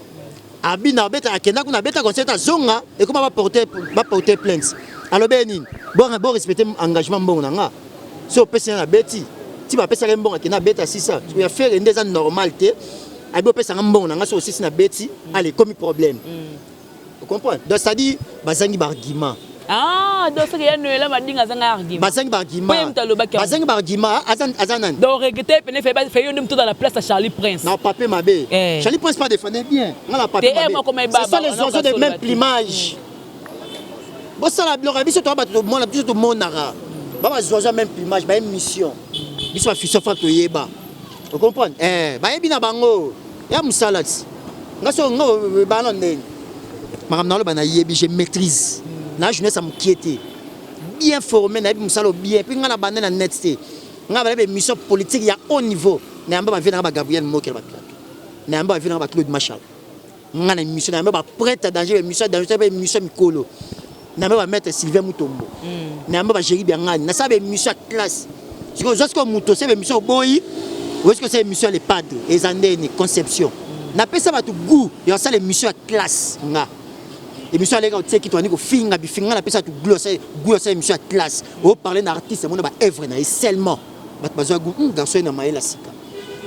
abina, abeta, akenda kuna, abeta concert, azonga, ekoma baporte plainte. Alobi ye nini? Bo respecte engagement, mbongo na nga so opesi nga na beti ti. Bapesaka ye mbongo, akenda, abeta sisa ya Ferre nde eza normal te. Abi opesanga mbongo na nga so osisi na beti, ale ekomi problème, comprendre? Donc c'est à dire bazangi baargument. Ah, donc soki ya Noela Madinga azanga argument. Bazangi baargument, bazangi baargument. Aza nani? Donc regretter pene fe yo nde moto dans la place à Charlie Prince. Non, pape mabe. Charlie Prince pas défendait bien nga na pape mabe. Ce sont les oiseaux de même plumage. Bosala biloko ya biso, toa bato tomona, biso tomonaka ba baoiseau ya même plumage, baye mission. Biso bafiso fa toyeba, ocomprendre? Bayebi na bango ya mosala ti nga so nga bana ndenge makambo naloba, nayebi, je maîtrise na jeunesse ya mokie te, bien formé, nayebi mosala bien. Puis nga na bande na net te, nga bana émission politique ya haut niveau, nayamba bavie nanga baGabriel Mokela, baplateau, nayamba bavie nanga baClaude Machal. Nga na émission nayamba baprêtre danger, émission danger, émission mikolo, nayamba bamaître Sylvain Mutombo, nayamba bagéri biangani, nasala baémission ya classe. Sikoyo ozwa sikoyo moto osala émission, oboyi, oyo sikoyo osala émission ya Le Padre, eza ndeni conception. Napesa bato goût ya kosala émission ya classe. Nga émission aleka otieki, toandi kofinga bifinga. Nga napesa bato goût ya kosala émission ya classe, oparle na artiste, amona baœuvre na ye seulement. Bato bazwa goût, garçon ye na mayele ya sika.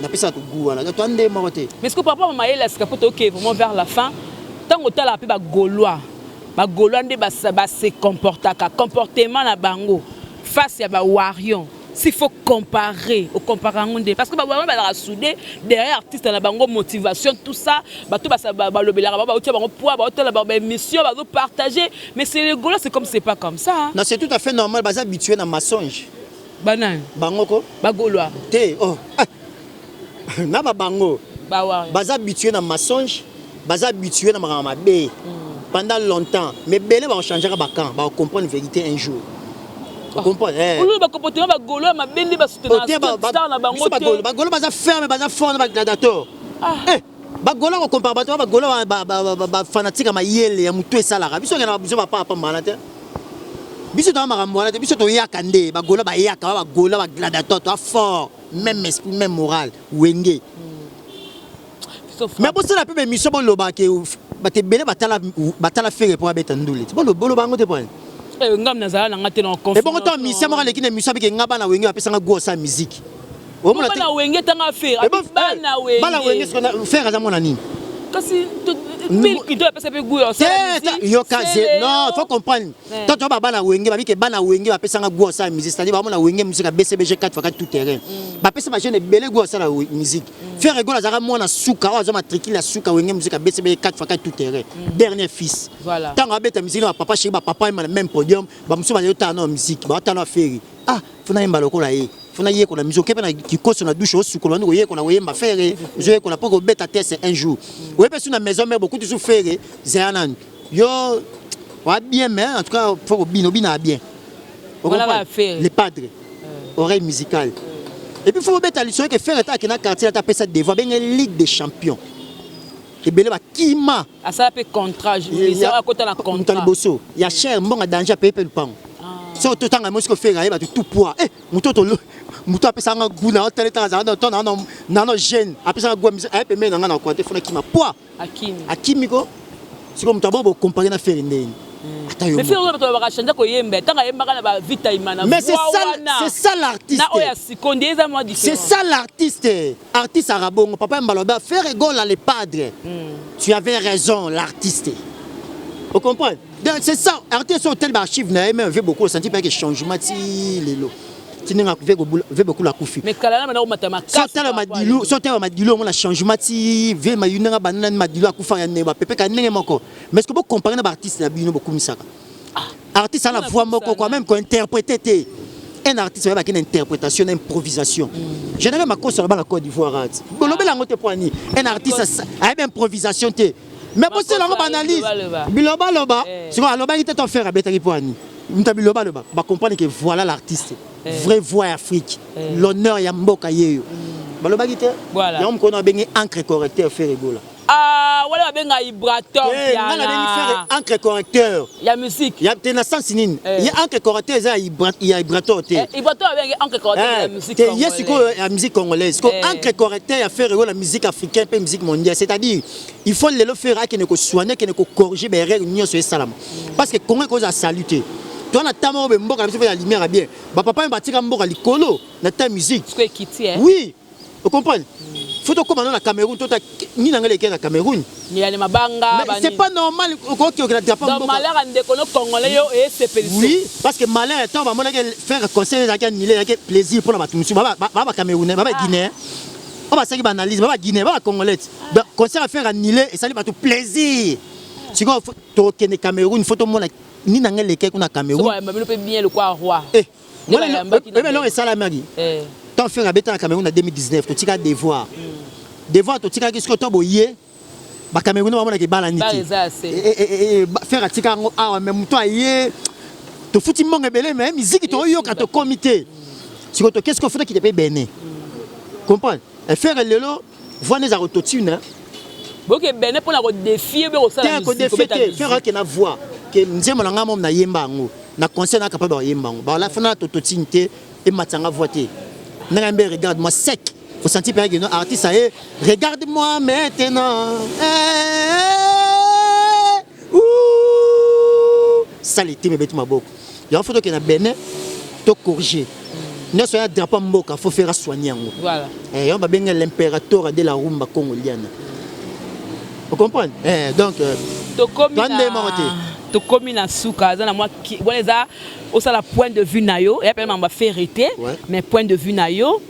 Napesa bato goût wana, toa nde moko te. Mais est-ce que par rapport à mayele ya sika, po toke vraiment vers la fin, ntango otalaka mpe Bagaulois, Bagaulois nde base comportaka, comportement na bango face ya Bawarrior, s'il faut comparer, ocompare yango nde? Parce que Bawarrior bazalaka soudé derrière artiste na bango, motivation, tout ça. Bato balobelaka bango, bautia bango poids, baotala baémission, bazopartager. Mais c'est les Gaulois, c'est comme, c'est pas comme ça, hein. Non, c'est tout à fait normal, baza habitué na mensonge. Banani? Bango ko. Bagaulois? Te, oh. Ah. Na babango. Bawarrior. Baza habitué na mensonge, baza habitué na makambo mabe pendant longtemps. Mais bele bakochangeaka bacamp, bakocomprendre vérité un jour. Ocomprendre, eh. Oyo bacomportement Bagaulois mabe nde basoutenir na bango te. Bagaulois baza ferme, baza fort na bagladiateur. Bagaulois kocompare bato, Bagaulois bafanatique ya mayele ya motu esalaka. Biso okenda, biso bapapa te, biso toya makambo wana te. Biso toyaka nde Bagaulois bayaka ba Bagaulois bagladiateur, toa fort, même esprit, même moral, Wenge. Mais bosala mpe baémission, bolobaka bato ebele batala Ferre mpo abeta ndule ti boloba yango te po Ngam nazala nanga te na. Ebongo to mission moko aleki na émission abike nga bana Wenge bapesanga goût osala musique. Bana Wenge, tanga Ferre, bana Wenge. Bana Wenge, Ferre aza mwana nini? Kasi Bill Clinton apesa mpe goût. Yoka, non, faut comprendre. Tant to bana Wenge babike, bana Wenge bapesanga goût osala musique, c'est-à-dire bamona Wenge musique ya BCBG 4 fois 4 tout terrain, bapesa bajeune ebele goût osala musique. Ferre Gola azalaka mwana suka oyo aza matricule ya suka Wenge musique ya BCBG 4 fois 4 tout terrain, dernier fils. Ntango abeta musique na bapapa chéri, bapapa yemba na même podium, bamosusu bazali otala na musique, baotala na Ferre: ah, fona yemba lokola ye, fona yekola musique. Oke mpe na kikoso na douche, osukola, bandi koyekola koyemba Ferre, ozoyekola mpo kobeta tese un jour. Oye mpe su na maison mare, bokuti su Ferre zaya nani yo oa bien. Mais en tout cas faut kobina, obinaka bien. Le padre, oreille musicale. Et puis faut bobeta lisolo ke Ferre ata akenda quartier, ata apesa devoir, abenge Ligue des champions, ebele bakima. Asala mpe contrat, akota na contrat liboso ya cher, mbongo danger, apaye mpe lupango. Soki totanga mo, sikoyo Ferre ayeba tout poids. Moto moto apesanga goût na otala etanga, azala to nano jeune, apesanga goût aye pembeni na nga na kote, fona kima poids. Akimi ko sikoyo moto abo bocompare na Ferre ndeni? Ata yo. Mais Ferre oyo, bato bakachange koyemba, ntango ayembaka na bavita imana. Mais c'est ça, c'est ça l'artiste. Na oyo ya sikondi eza mwa différent. C'est ça l'artiste. Artiste arabongo papa Mbaloba, Ferre Gola le padre, tu avais raison, l'artiste. Vous comprenez? Donc c'est ça artiste. Oyo tel baarchive na ye même ve beaucoup osenti mpe changement ti lelo, ti ndenge ve beaucoup akufi. Mais kala na bana komata makasi. So tala Madilu, so tala Madilu, omona changement ti ve Madilu ndenge banda nani Madilu akufa ya ndenge bapepeka ndenge moko. Mais est ce que bocompare na baartiste na bino bokumisaka? Artiste ana voix moko quoi, même kointerpréter te. Un artiste oyebaki na interprétation, na improvisation. Général Makoso aloba na Côte d'Ivoire ati bolobela yango te po ani un artiste ayebi improvisation te. Mais bosala yango baanalyse, bilobaloba. Sikoyo alobaki te to Ferre abetaki po ani moto bilobaloba, bacomprendre que voilà l'artiste, vraie voix ya Afrique, l'honneur ya mboka yeyo. Balobaki te. Yango mokolo abengi encre correcteur Ferre Gola. Ah, wala babenga Ibrator. Nga nabengi Ferre encre correcteur. Ya musique. Ya te na sens nini? Ye encre correcteur eza ya Ibrator te. Ibrator abengi encre correcteur ya musique. Te, ye sikoyo ya musique congolaise. Sikoyo encre correcteur ya Ferre Gola, musique africaine mpe musique mondiale, c'est-à-dire il faut lelo Ferre akende kosoigne, akende kocorrige baerreur nyonso esalama, parce que Congo ekozala salu te. Toza na ntango moko boye, mboka na biso mpe ya lumière ya bien. Bapapa oyo batika mboka likolo na ta musique. Oui, ocomprendre, faut tokóma no na Cameroun, tota nini nanga eleki na Cameroun. Yani mabanga. Mais c'est pas normal okoki okela drapeau. Donc malheur ya ndeko no congolais yo esepelisi. Oui, parce que malheur ya ntango bamonaki faire concert ezalaki annulé, ezalaki plaisir mpona bato mosusu, ba Bacamerounais, ba Baguinéen oyo basalaki baanalyse, ba Baguinéen, ba Bacongolais. Donc concert affaire annulé esali bato plaisir. Sikoyo tokende Cameroun, faut tomona nini nanga eleki kuna Cameroun. Bayamba mpe bien lokwa roi. Oyebi eloko esalamaki tant Ferre abeta na Cameroun na 2019, totika devoir, devoir totikaki. Sikoyo to boye Bacameroun bamonaka ebalani te. Ferre atika yango awa, mais moto aye, tofuti mbongo ebele, mais miziki toyoka tokomi te. Sikoyo toke, sikoyo faut tokite mpe Benin. Comprendre, Ferre lelo voix nde ezaka autotune. Boke Benin mpona kodéfier be kosala? Te, kodéfier te. Ferre ake na voix ke nzembo na ngai momo nayemba yango na concert, na capable bayemba yango. Bala fana autotune te, ematanga voix te. Ndenge mbe regarde moi sec. Osanti mpe akeno artiste aye, regarde moi maintenant, eh, ouh, sale te mebeti maboko. Yango faut tokende na Benin to corriger nyonso ya drapeau ya mboka, faut faire soigner yango. Voilà. Eh, yango babenga l'imperator de la rumba congoliana, ocomprendre? Eh, donc tokomi Toa nde moko te. Tokomi na suka. Aza na mwa wana eza osala point de vue na yo, eya pena mambo affaire te. Mais point de vue na yo,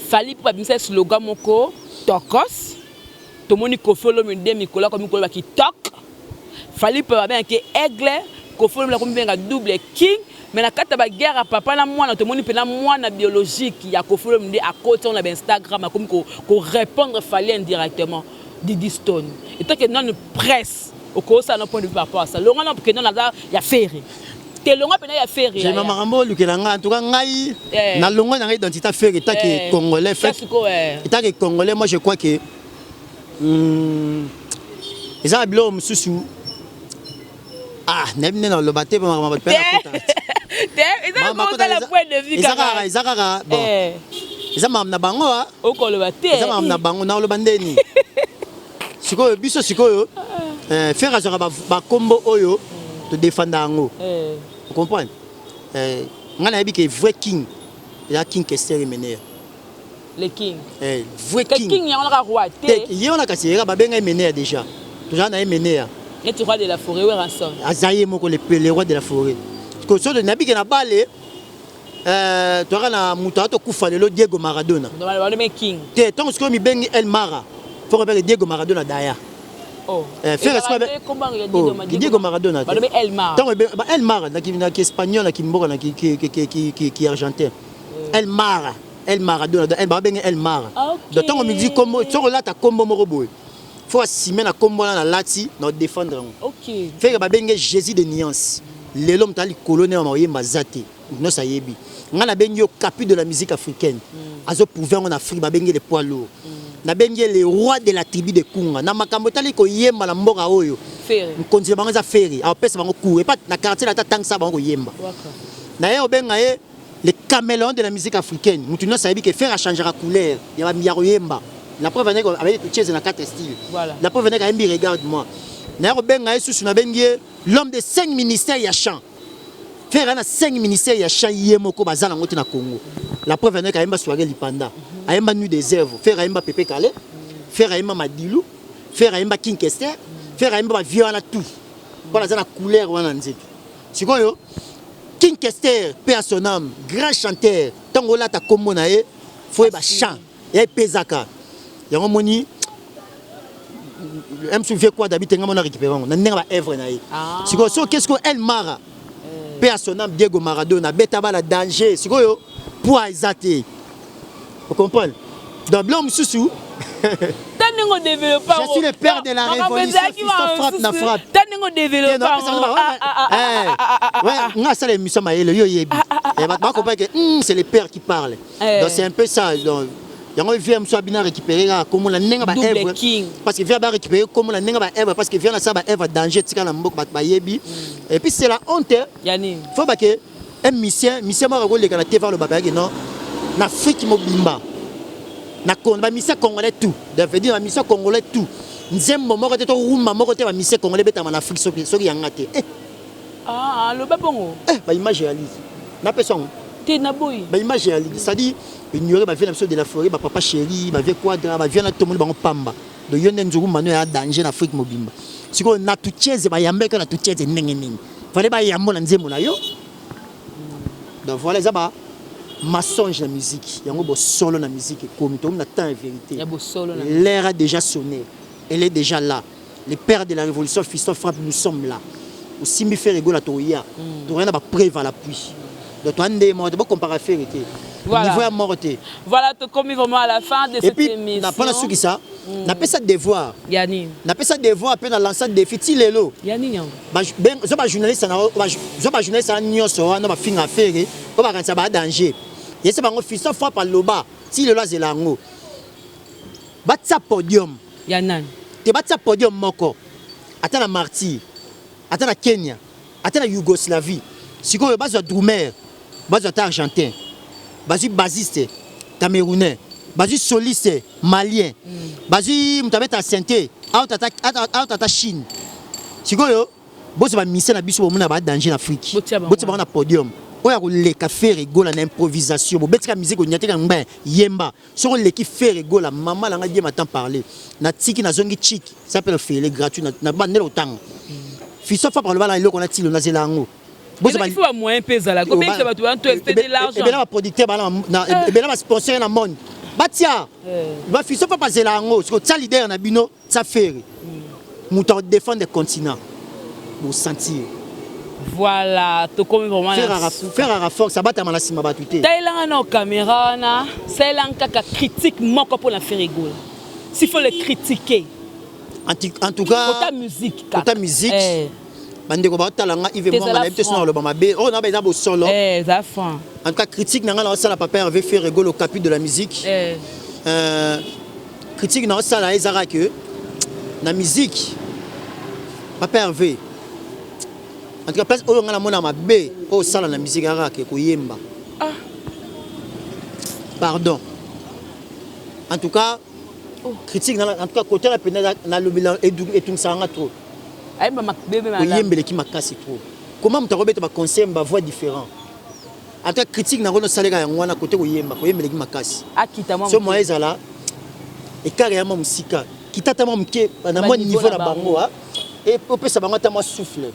Fally mpo babimisa slogan moko tokos. Tomoni Koffi Olomide mikolo akomi koloba kitok. Fally mpe babengaki aigle, Koffi Olomide akomi benga double king. Mais na kati ya baguerre ya papa na mwana, tomoni mpena mwana biologique ya Koffi Olomide akoti yango na bainstagram, akomi korépondre Fally indirectement, Didi Stone. Etake nanu presse okosala no point de vue par rapport à ça. Longa na kende naza ya Ferre te, longa mpena ya Ferre. J'ai makambo olukela ngai. En tout cas ngai na longwa na ngai identité Ferre etake congolais fait. Sikoyo etake congolais, moi je crois que eza na biloko mosusu, ah, nayebi nde naloba te, makambo bato mpe nakota. Te, eza kosala point de vue. Eza kaka, eza kaka bon, eza makambo na bango ah. Okoloba te. Eza makambo na bango, nakoloba ndeni sikoyo? Biso sikoyo, Ferre azwaka bakombo oyo todefanda yango. Ocomprendre? Ngai nayebi ke vrai king eza King Kester Emeneya. Le king. Vrai king. King yango naka roi te. Ye wana kasi yeka babenga Emeneya déjà, tozala na Emeneya. Neti roi de la forêt Werrason. Aza ye moko le roi de la forêt. So nayebi ke na bale toyaka na moto aza tokufa lelo, Diego Maradona. Balome king. Te, ntango sikoyo mibengi El Mara, faut kopeke Diego Maradona daya. Diego Maradona. Ntango El Mara naki espagnol, na kimboka na ki argentin, El Mara, El Maradona, babenge El Mara. Donc ntango midi kombo, soki olata kombo moko boye, faut asime na kombo wana nalati na odéfendre yango. Ferre babenge Jésus de nuance. Lelo moto ali likolo ne oyemba aza te, nyonso ayebi. Ngai nabengi yo capi de la musique africaine, azoprouve yango na Afrique. Babengi le poids lourd, nabengi ye le roi de la tribu de Kunga. Na makambo etali koyemba na mboka oyo, mokonzi na bango eza Ferre. Apesa bango cours epa na quartier, ata tangisa bango koyemba na ye. Obenga ye le caméléon de la musique africaine. Motu nyonso ayebi ke Ferre achangeaka couleur ya koyemba. La preuve, andeki abeyi totieze na quatre style. La preuve, andeki ayembi regarde moi naye kobenga ye susu. Nabengi ye l'homme de cinq ministères ya chant. Ferre na cinq ministères ya chant, ye moko baza nango te na Congo. La preuve, andeki ayemba soirée lipanda, ayemba nuit des œuvres, Ferre ayemba Pepe Kale, Ferre ayemba Madilu, Ferre ayemba King Kester, Ferre ayemba bavieux wana tout mpo aza na couleur wana nzeto. Sikoyo King Kester, paix à son âme, grand chanteur, ntango olata nkombo na ye, faut yeba chant ya epezaka yango. Moni msu vie kwa dabi te, nga mona récupéré yango na ndenge baœuvre na ye. Sikoyo so qu'est-ce que El Mara, paix à son âme, Diego Maradona abeta bala danger. Sikoyo poids eza te, ocomprendre? Donc biloko mosusu. Ta ndenge odéveloppe. Je suis le père de la révolution, fiston frappe na frappe. Ta ndenge odéveloppe. Nga asala émission mayele, yo oyebi, bato bakomprendre que c'est le père qui parle. Donc c'est un peu ça. Donc yango vie mosusu abina récupéré kaka kombo na ndenge baœuvre, parce que vie aba récupéré kombo na ndenge baœuvre, parce que vie nasala baœuvre danger tika na mboka, bato bayebi. Et puis c'est la honte. Faut bake un musicien, musicien moko akoleka na TV, aloba bayaki non na Afrique mobimba, na bamusicien congolais tout, ça veut dire bamusicien congolais tout, nzembo moko te to rumba moko te bamusicien congolais betama na Afrique soki yanga te. Aloba bongo? Baimage ya lise napesa yango. Te, naboyi. Baimage ya lise, c'est-à-dire ignorer bavieux na biso de la forêt, bapapa chéri, bavieux Quadra, bavieux na tomoni bango pamba. Donc yo nde nzungu mano ya danger na Afrique mobimba. Sikoyo na tucheze, bayambeka na tucheze ndenge nini? Fallait bayambo na nzembo na yo. Donc voilà, eza ba mensonge na musique yango. Bosolo na musique ekomi, tokomi na temps ya vérité. L'heure a déjà sonné, elle est déjà là. Le père de la révolution, fiston frappe, nous sommes là. Osimbi Ferre Gola, toya toya na bapreuve à l'appui. Donc toa nde moko te, bocompara Ferre te, niveau ya moko te. Voilà, tokomi vraiment à la fin de cette émission. Mpona sukisa, napesa devoir. Yani? Napesa devoir mpe na lança défi ti lelo. Yani yango? Zo bajournaliste, zo bajournaliste wana nyonso wana bafinga Ferre po bakanisa ba danger, yese bango fiston frappe aloba ti lelo azela yango, batia podium. Ya nani? Te, batia podium moko ata na Martyr, ata na Kenya, ata na Yougoslavie. Sikoyo bazwa drummer, bazwa ata argentin, bazwi bassiste camerounais. Bazwi soliste malien, bazwi moto abeta synthé out ata Chine. Sikoyo bozwa bamusiciens na biso, bomona badanger na Afrique, Botia bango. Botia bango na podium. Oyo akoleka Ferre Gola na improvisation, bobetika musique, oniatika ngbe yemba. Soki oleki Ferre Gola, mama nanga die matin parler, natiki, nazongi chik, ça s'appelle fele gratuit na bandela otanga fiso fa parle bala eloko na tilo nazela yango. Il faut bamoyen mpe ezala kobengisa bato wana to c'est de l'argent. Ebele baproducteur bana, ebele basponsor na monde batia bafiso fa bazela yango. Soki otia leader na bino, tia Ferre, moto akodéfendre continent, bosentir. Voilà, tokomi vraiment na suka. Ferre aka force, abatama na nsima bato te. Talelanga na caméra wana, salelanga kaka critique moko mpona Ferre Gola, s'il faut le critiquer. En tout cas, kota musique kaka. Kota musique. Eh, Bandeko baotala nga, Ive Mwanga, Tezala nayebi te so franc. na oloba mabe oyo na eza bosolo. Eh, eza franc. En tout cas, critique na nga na osala papa Hervé Ferre Gola, capi de la musique, critique na osala ezaka ke na musique, papa Hervé, en tout cas place oyo nga namona mabe oyo osala na musique kaka ke koyemba. Ah. Pardon, en tout cas critique en tout cas côté na pena nalobela etungisaka nga trop. Ayemba bebe malamu. Koyembeleki makasi trop. Comment moto akobeta baconcert, bavoix différent? En tout cas, critique nango nosaleka yango wana, kote koyemba, koyembeleki makasi. Akita mwa So moke. moyen ezala écart ya mwa mosika, kita ata mwa moke na mwa Ba niveau niveau na na bango, e opesa bango ata mwa souffle,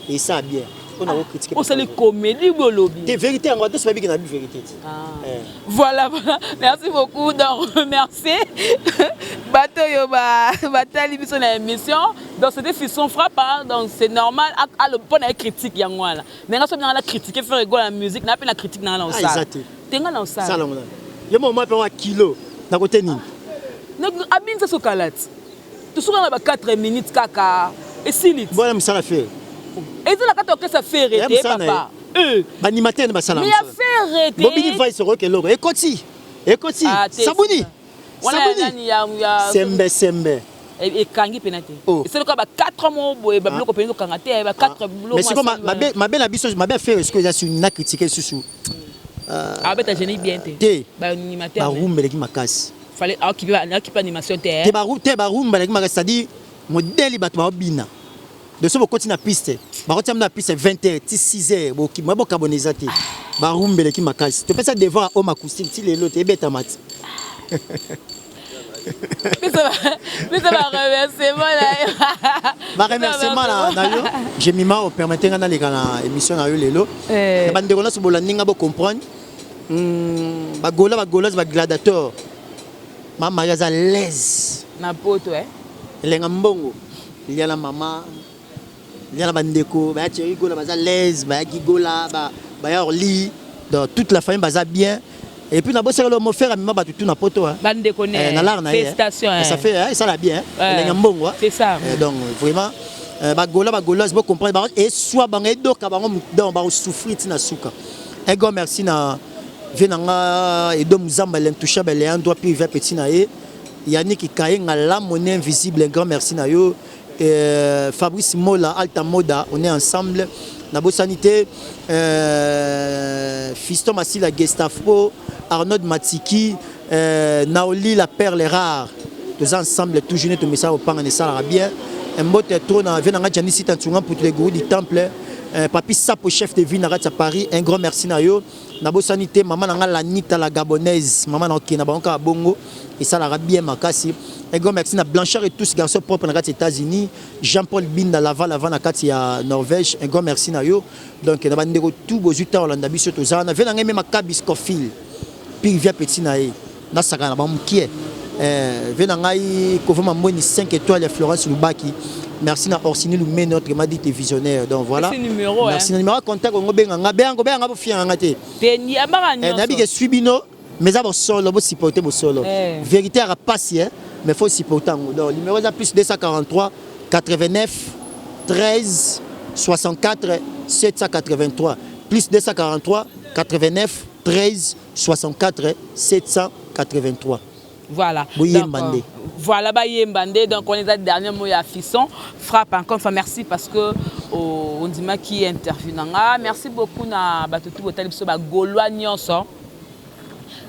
esa bien mpona kocritiquer. Osali comédie boye, olobi. Te, vérité yango ate so babiki na bi vérité te. Ah. Eh. Voilà. Merci beaucoup. Donc, merci. Bato oyo batali biso na émission. Donc, c'était Fiston Frappe. Hein. Donc, c'est normal. Pour la critique, yango wana. Mais quand on a critiqué Ferre Gola la musique, na pe la critique na na Ah, osala. eza te. Tenga na osala. Sala ngo nani ye mo mwa mpe wa kilo na kote nini? Donc, abinisa so kalati. Tosuka na ba 4 minutes kaka. Esili. Bona mosala Ferre. Eza na kati orchestre Ferre Ya te mosala na ye. papa. Euh. Baanimateur nde basala Mais ya mosala. Ferre te. Bobini vice, okoyoka eloko ekoti ekoti. Ah, te, Sabuni. Wana ya Sabuni. nani ya Sembe sembe. Ekangi mpena te. Oh. Esalaka ba 4 mois boye, babiloko mpenza okanga te, ba 4 biloko. Mais sikoyo mabe na biso, mabe ya Ferre sikoyo eza su na critique susu. Abeta génie bien te. Te. Baanimateur. Barumba eleki makasi. Fallait aokipe animation te. Te, te, barumba eleki makasi, c'est-à-dire modèle bato baobina de so bokoti na piste, bakotia na piste 20 heures ti 6 heures, bokima bokabona, eza te. Barumba eleki makasi. Topesa devoir ya home acoustique ti lelo te ebetama ti. Biso baremerciement na yo. Baremerciement na yo, Jemima, opermettre nga naleka na émission na yo lelo. Eh. Na bandeko nyonso bolandi nga, bocomprendre. Bagola, bagoloise, bagladiateur, mama Marie aza l'aise. Na poto, eh? Elenga mbongo lia na mama, lia na bandeko baya Thierry Gola, baza l'aise, bayaki Gola, baya Orly, donc toute la famille baza bien. Et puis nabosaka lo mo frère amema bato tu na poto, hein. Bandeko ne. Eh, na lar na ye, hein. Félicitations, Ça fait, hein, esala bien, Ouais. elenga mbongo, hein. C'est ça. Eh, donc vraiment bagola, bagoloise, bocomprendre bango, eswa bango, edoka bango, donc bakosouffrir ntina suka. Un grand merci na vie na nga Edo Muzamba, l'intouchable Léandre puis va petit na ye Yannick Kayenga, la monnaie invisible, un grand merci na yo. Fabrice Mola, Alta Moda, on est ensemble. Nabosani te Fiston Masila, Gestapo, Arnaud Matiki, Naoli, la perle rare, toza ensemble toujours. Ne tomesala kopanga na esalaka bien. Mbote trop na vie na nga Jani Sita Ntunga pour les gourous du temple, Papi Sapo, chef de ville na kati ya Paris, un grand merci na yo. Nabosani te mama na nga Lanita, la Gabonaise, mama na okende na bango kaka bongo, esalaka bien makasi. Un grand merci na Blanchard et tous garçons propre na kati ya États-Unis, Jean-Paul Binda Laval avant na kati ya Norvège, un grand merci na yo. Donc na bandeko tout bozwi ntango olanda biso, tozala na vie na ngai mema Kabi Scofield pire via petit na ye, nasaka na bango mokie. Vie na ngai Kovoma Mbweni, 5 étoiles ya Florence Lubaki, merci na Orsini Lumene, autrement dit visionnaire. Donc voilà. Merci numéro, Merci na numéro ya contact ongo, benga nga, benga, benga, bofianga nga te. Te, yambaka Eh, nayebi nyonso. ke sui bino, mais eza bosolo, bosupporte bosolo. Eh. Vérité yaka pasi, eh, mais faut supporter yango. Donc numéro eza plus 243 89 13 64 783, plus 243 89 13 64 783. Voilà. Boyemba Donc, nde. Voilà, bayemba nde. Donc, on est à dernier mot ya Fiston Frappe. Encore une fois, merci parce que oh, on dit qui interview nanga. Merci beaucoup na bato tout botali biso ba Gaulois nyonso.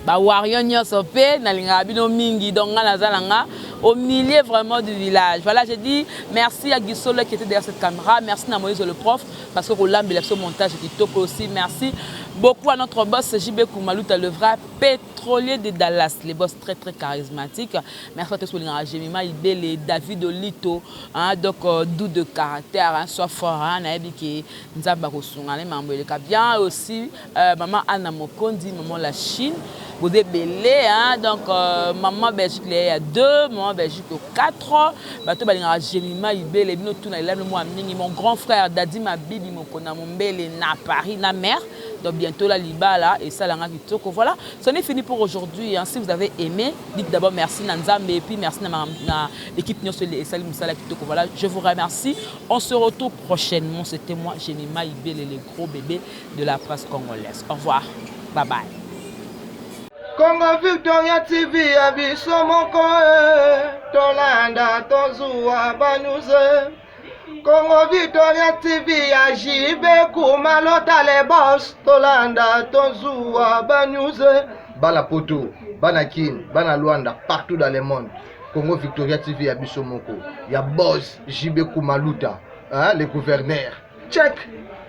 Ba warrior nyonso pe nalingaka bino mingi, donc nga naza na nga au milieu vraiment du village. Voilà, j'ai dit merci à Guisolo qui était derrière cette caméra, merci na Moïse le prof parce que kolambela biso montage kitoko aussi, merci beaucoup à notre boss JB Kumaluta, le vrai pétrolier de Dallas, les boss très très charismatiques. Merci à tous bolingaka Jemima Ibele, David Olito, hein, donc doux de caractère, hein, sois fort, hein, nayebi ke Nzambe akosunga ne mambo eleka bien aussi, maman Anna Mokondi, maman la Chine, boza ebele, hein, donc maman Belgique le ya 2, maman Belgique 4, bato balingaka Jemima Ibele, bino tuna elami mwa mingi, mon grand frère Dadi Mabibi Mokona Mombele na Paris na mer, donc bientôt la libala et ça langa kitoko. Voilà, c'en est fini pour aujourd'hui, hein. Si vous avez aimé, dites d'abord merci na Nzambe et puis merci na l'équipe nyonso et Salim Moussala kitoko. Voilà, je vous remercie. On se retrouve prochainement. C'était moi, Jemima Ibele, le gros bébé de la presse congolaise. Au revoir. Bye bye. Congo Victoria TV ya biso moko eh, tolanda tozuwa ba news. Congo Victoria TV ya JB Kumalota le boss, tolanda tozuwa ba news. Bana Poto, bana Kin, bana Luanda, partout dans le monde. Congo Victoria TV ya biso moko ya boss JB Kumaluta, hein, le gouverneur. Check.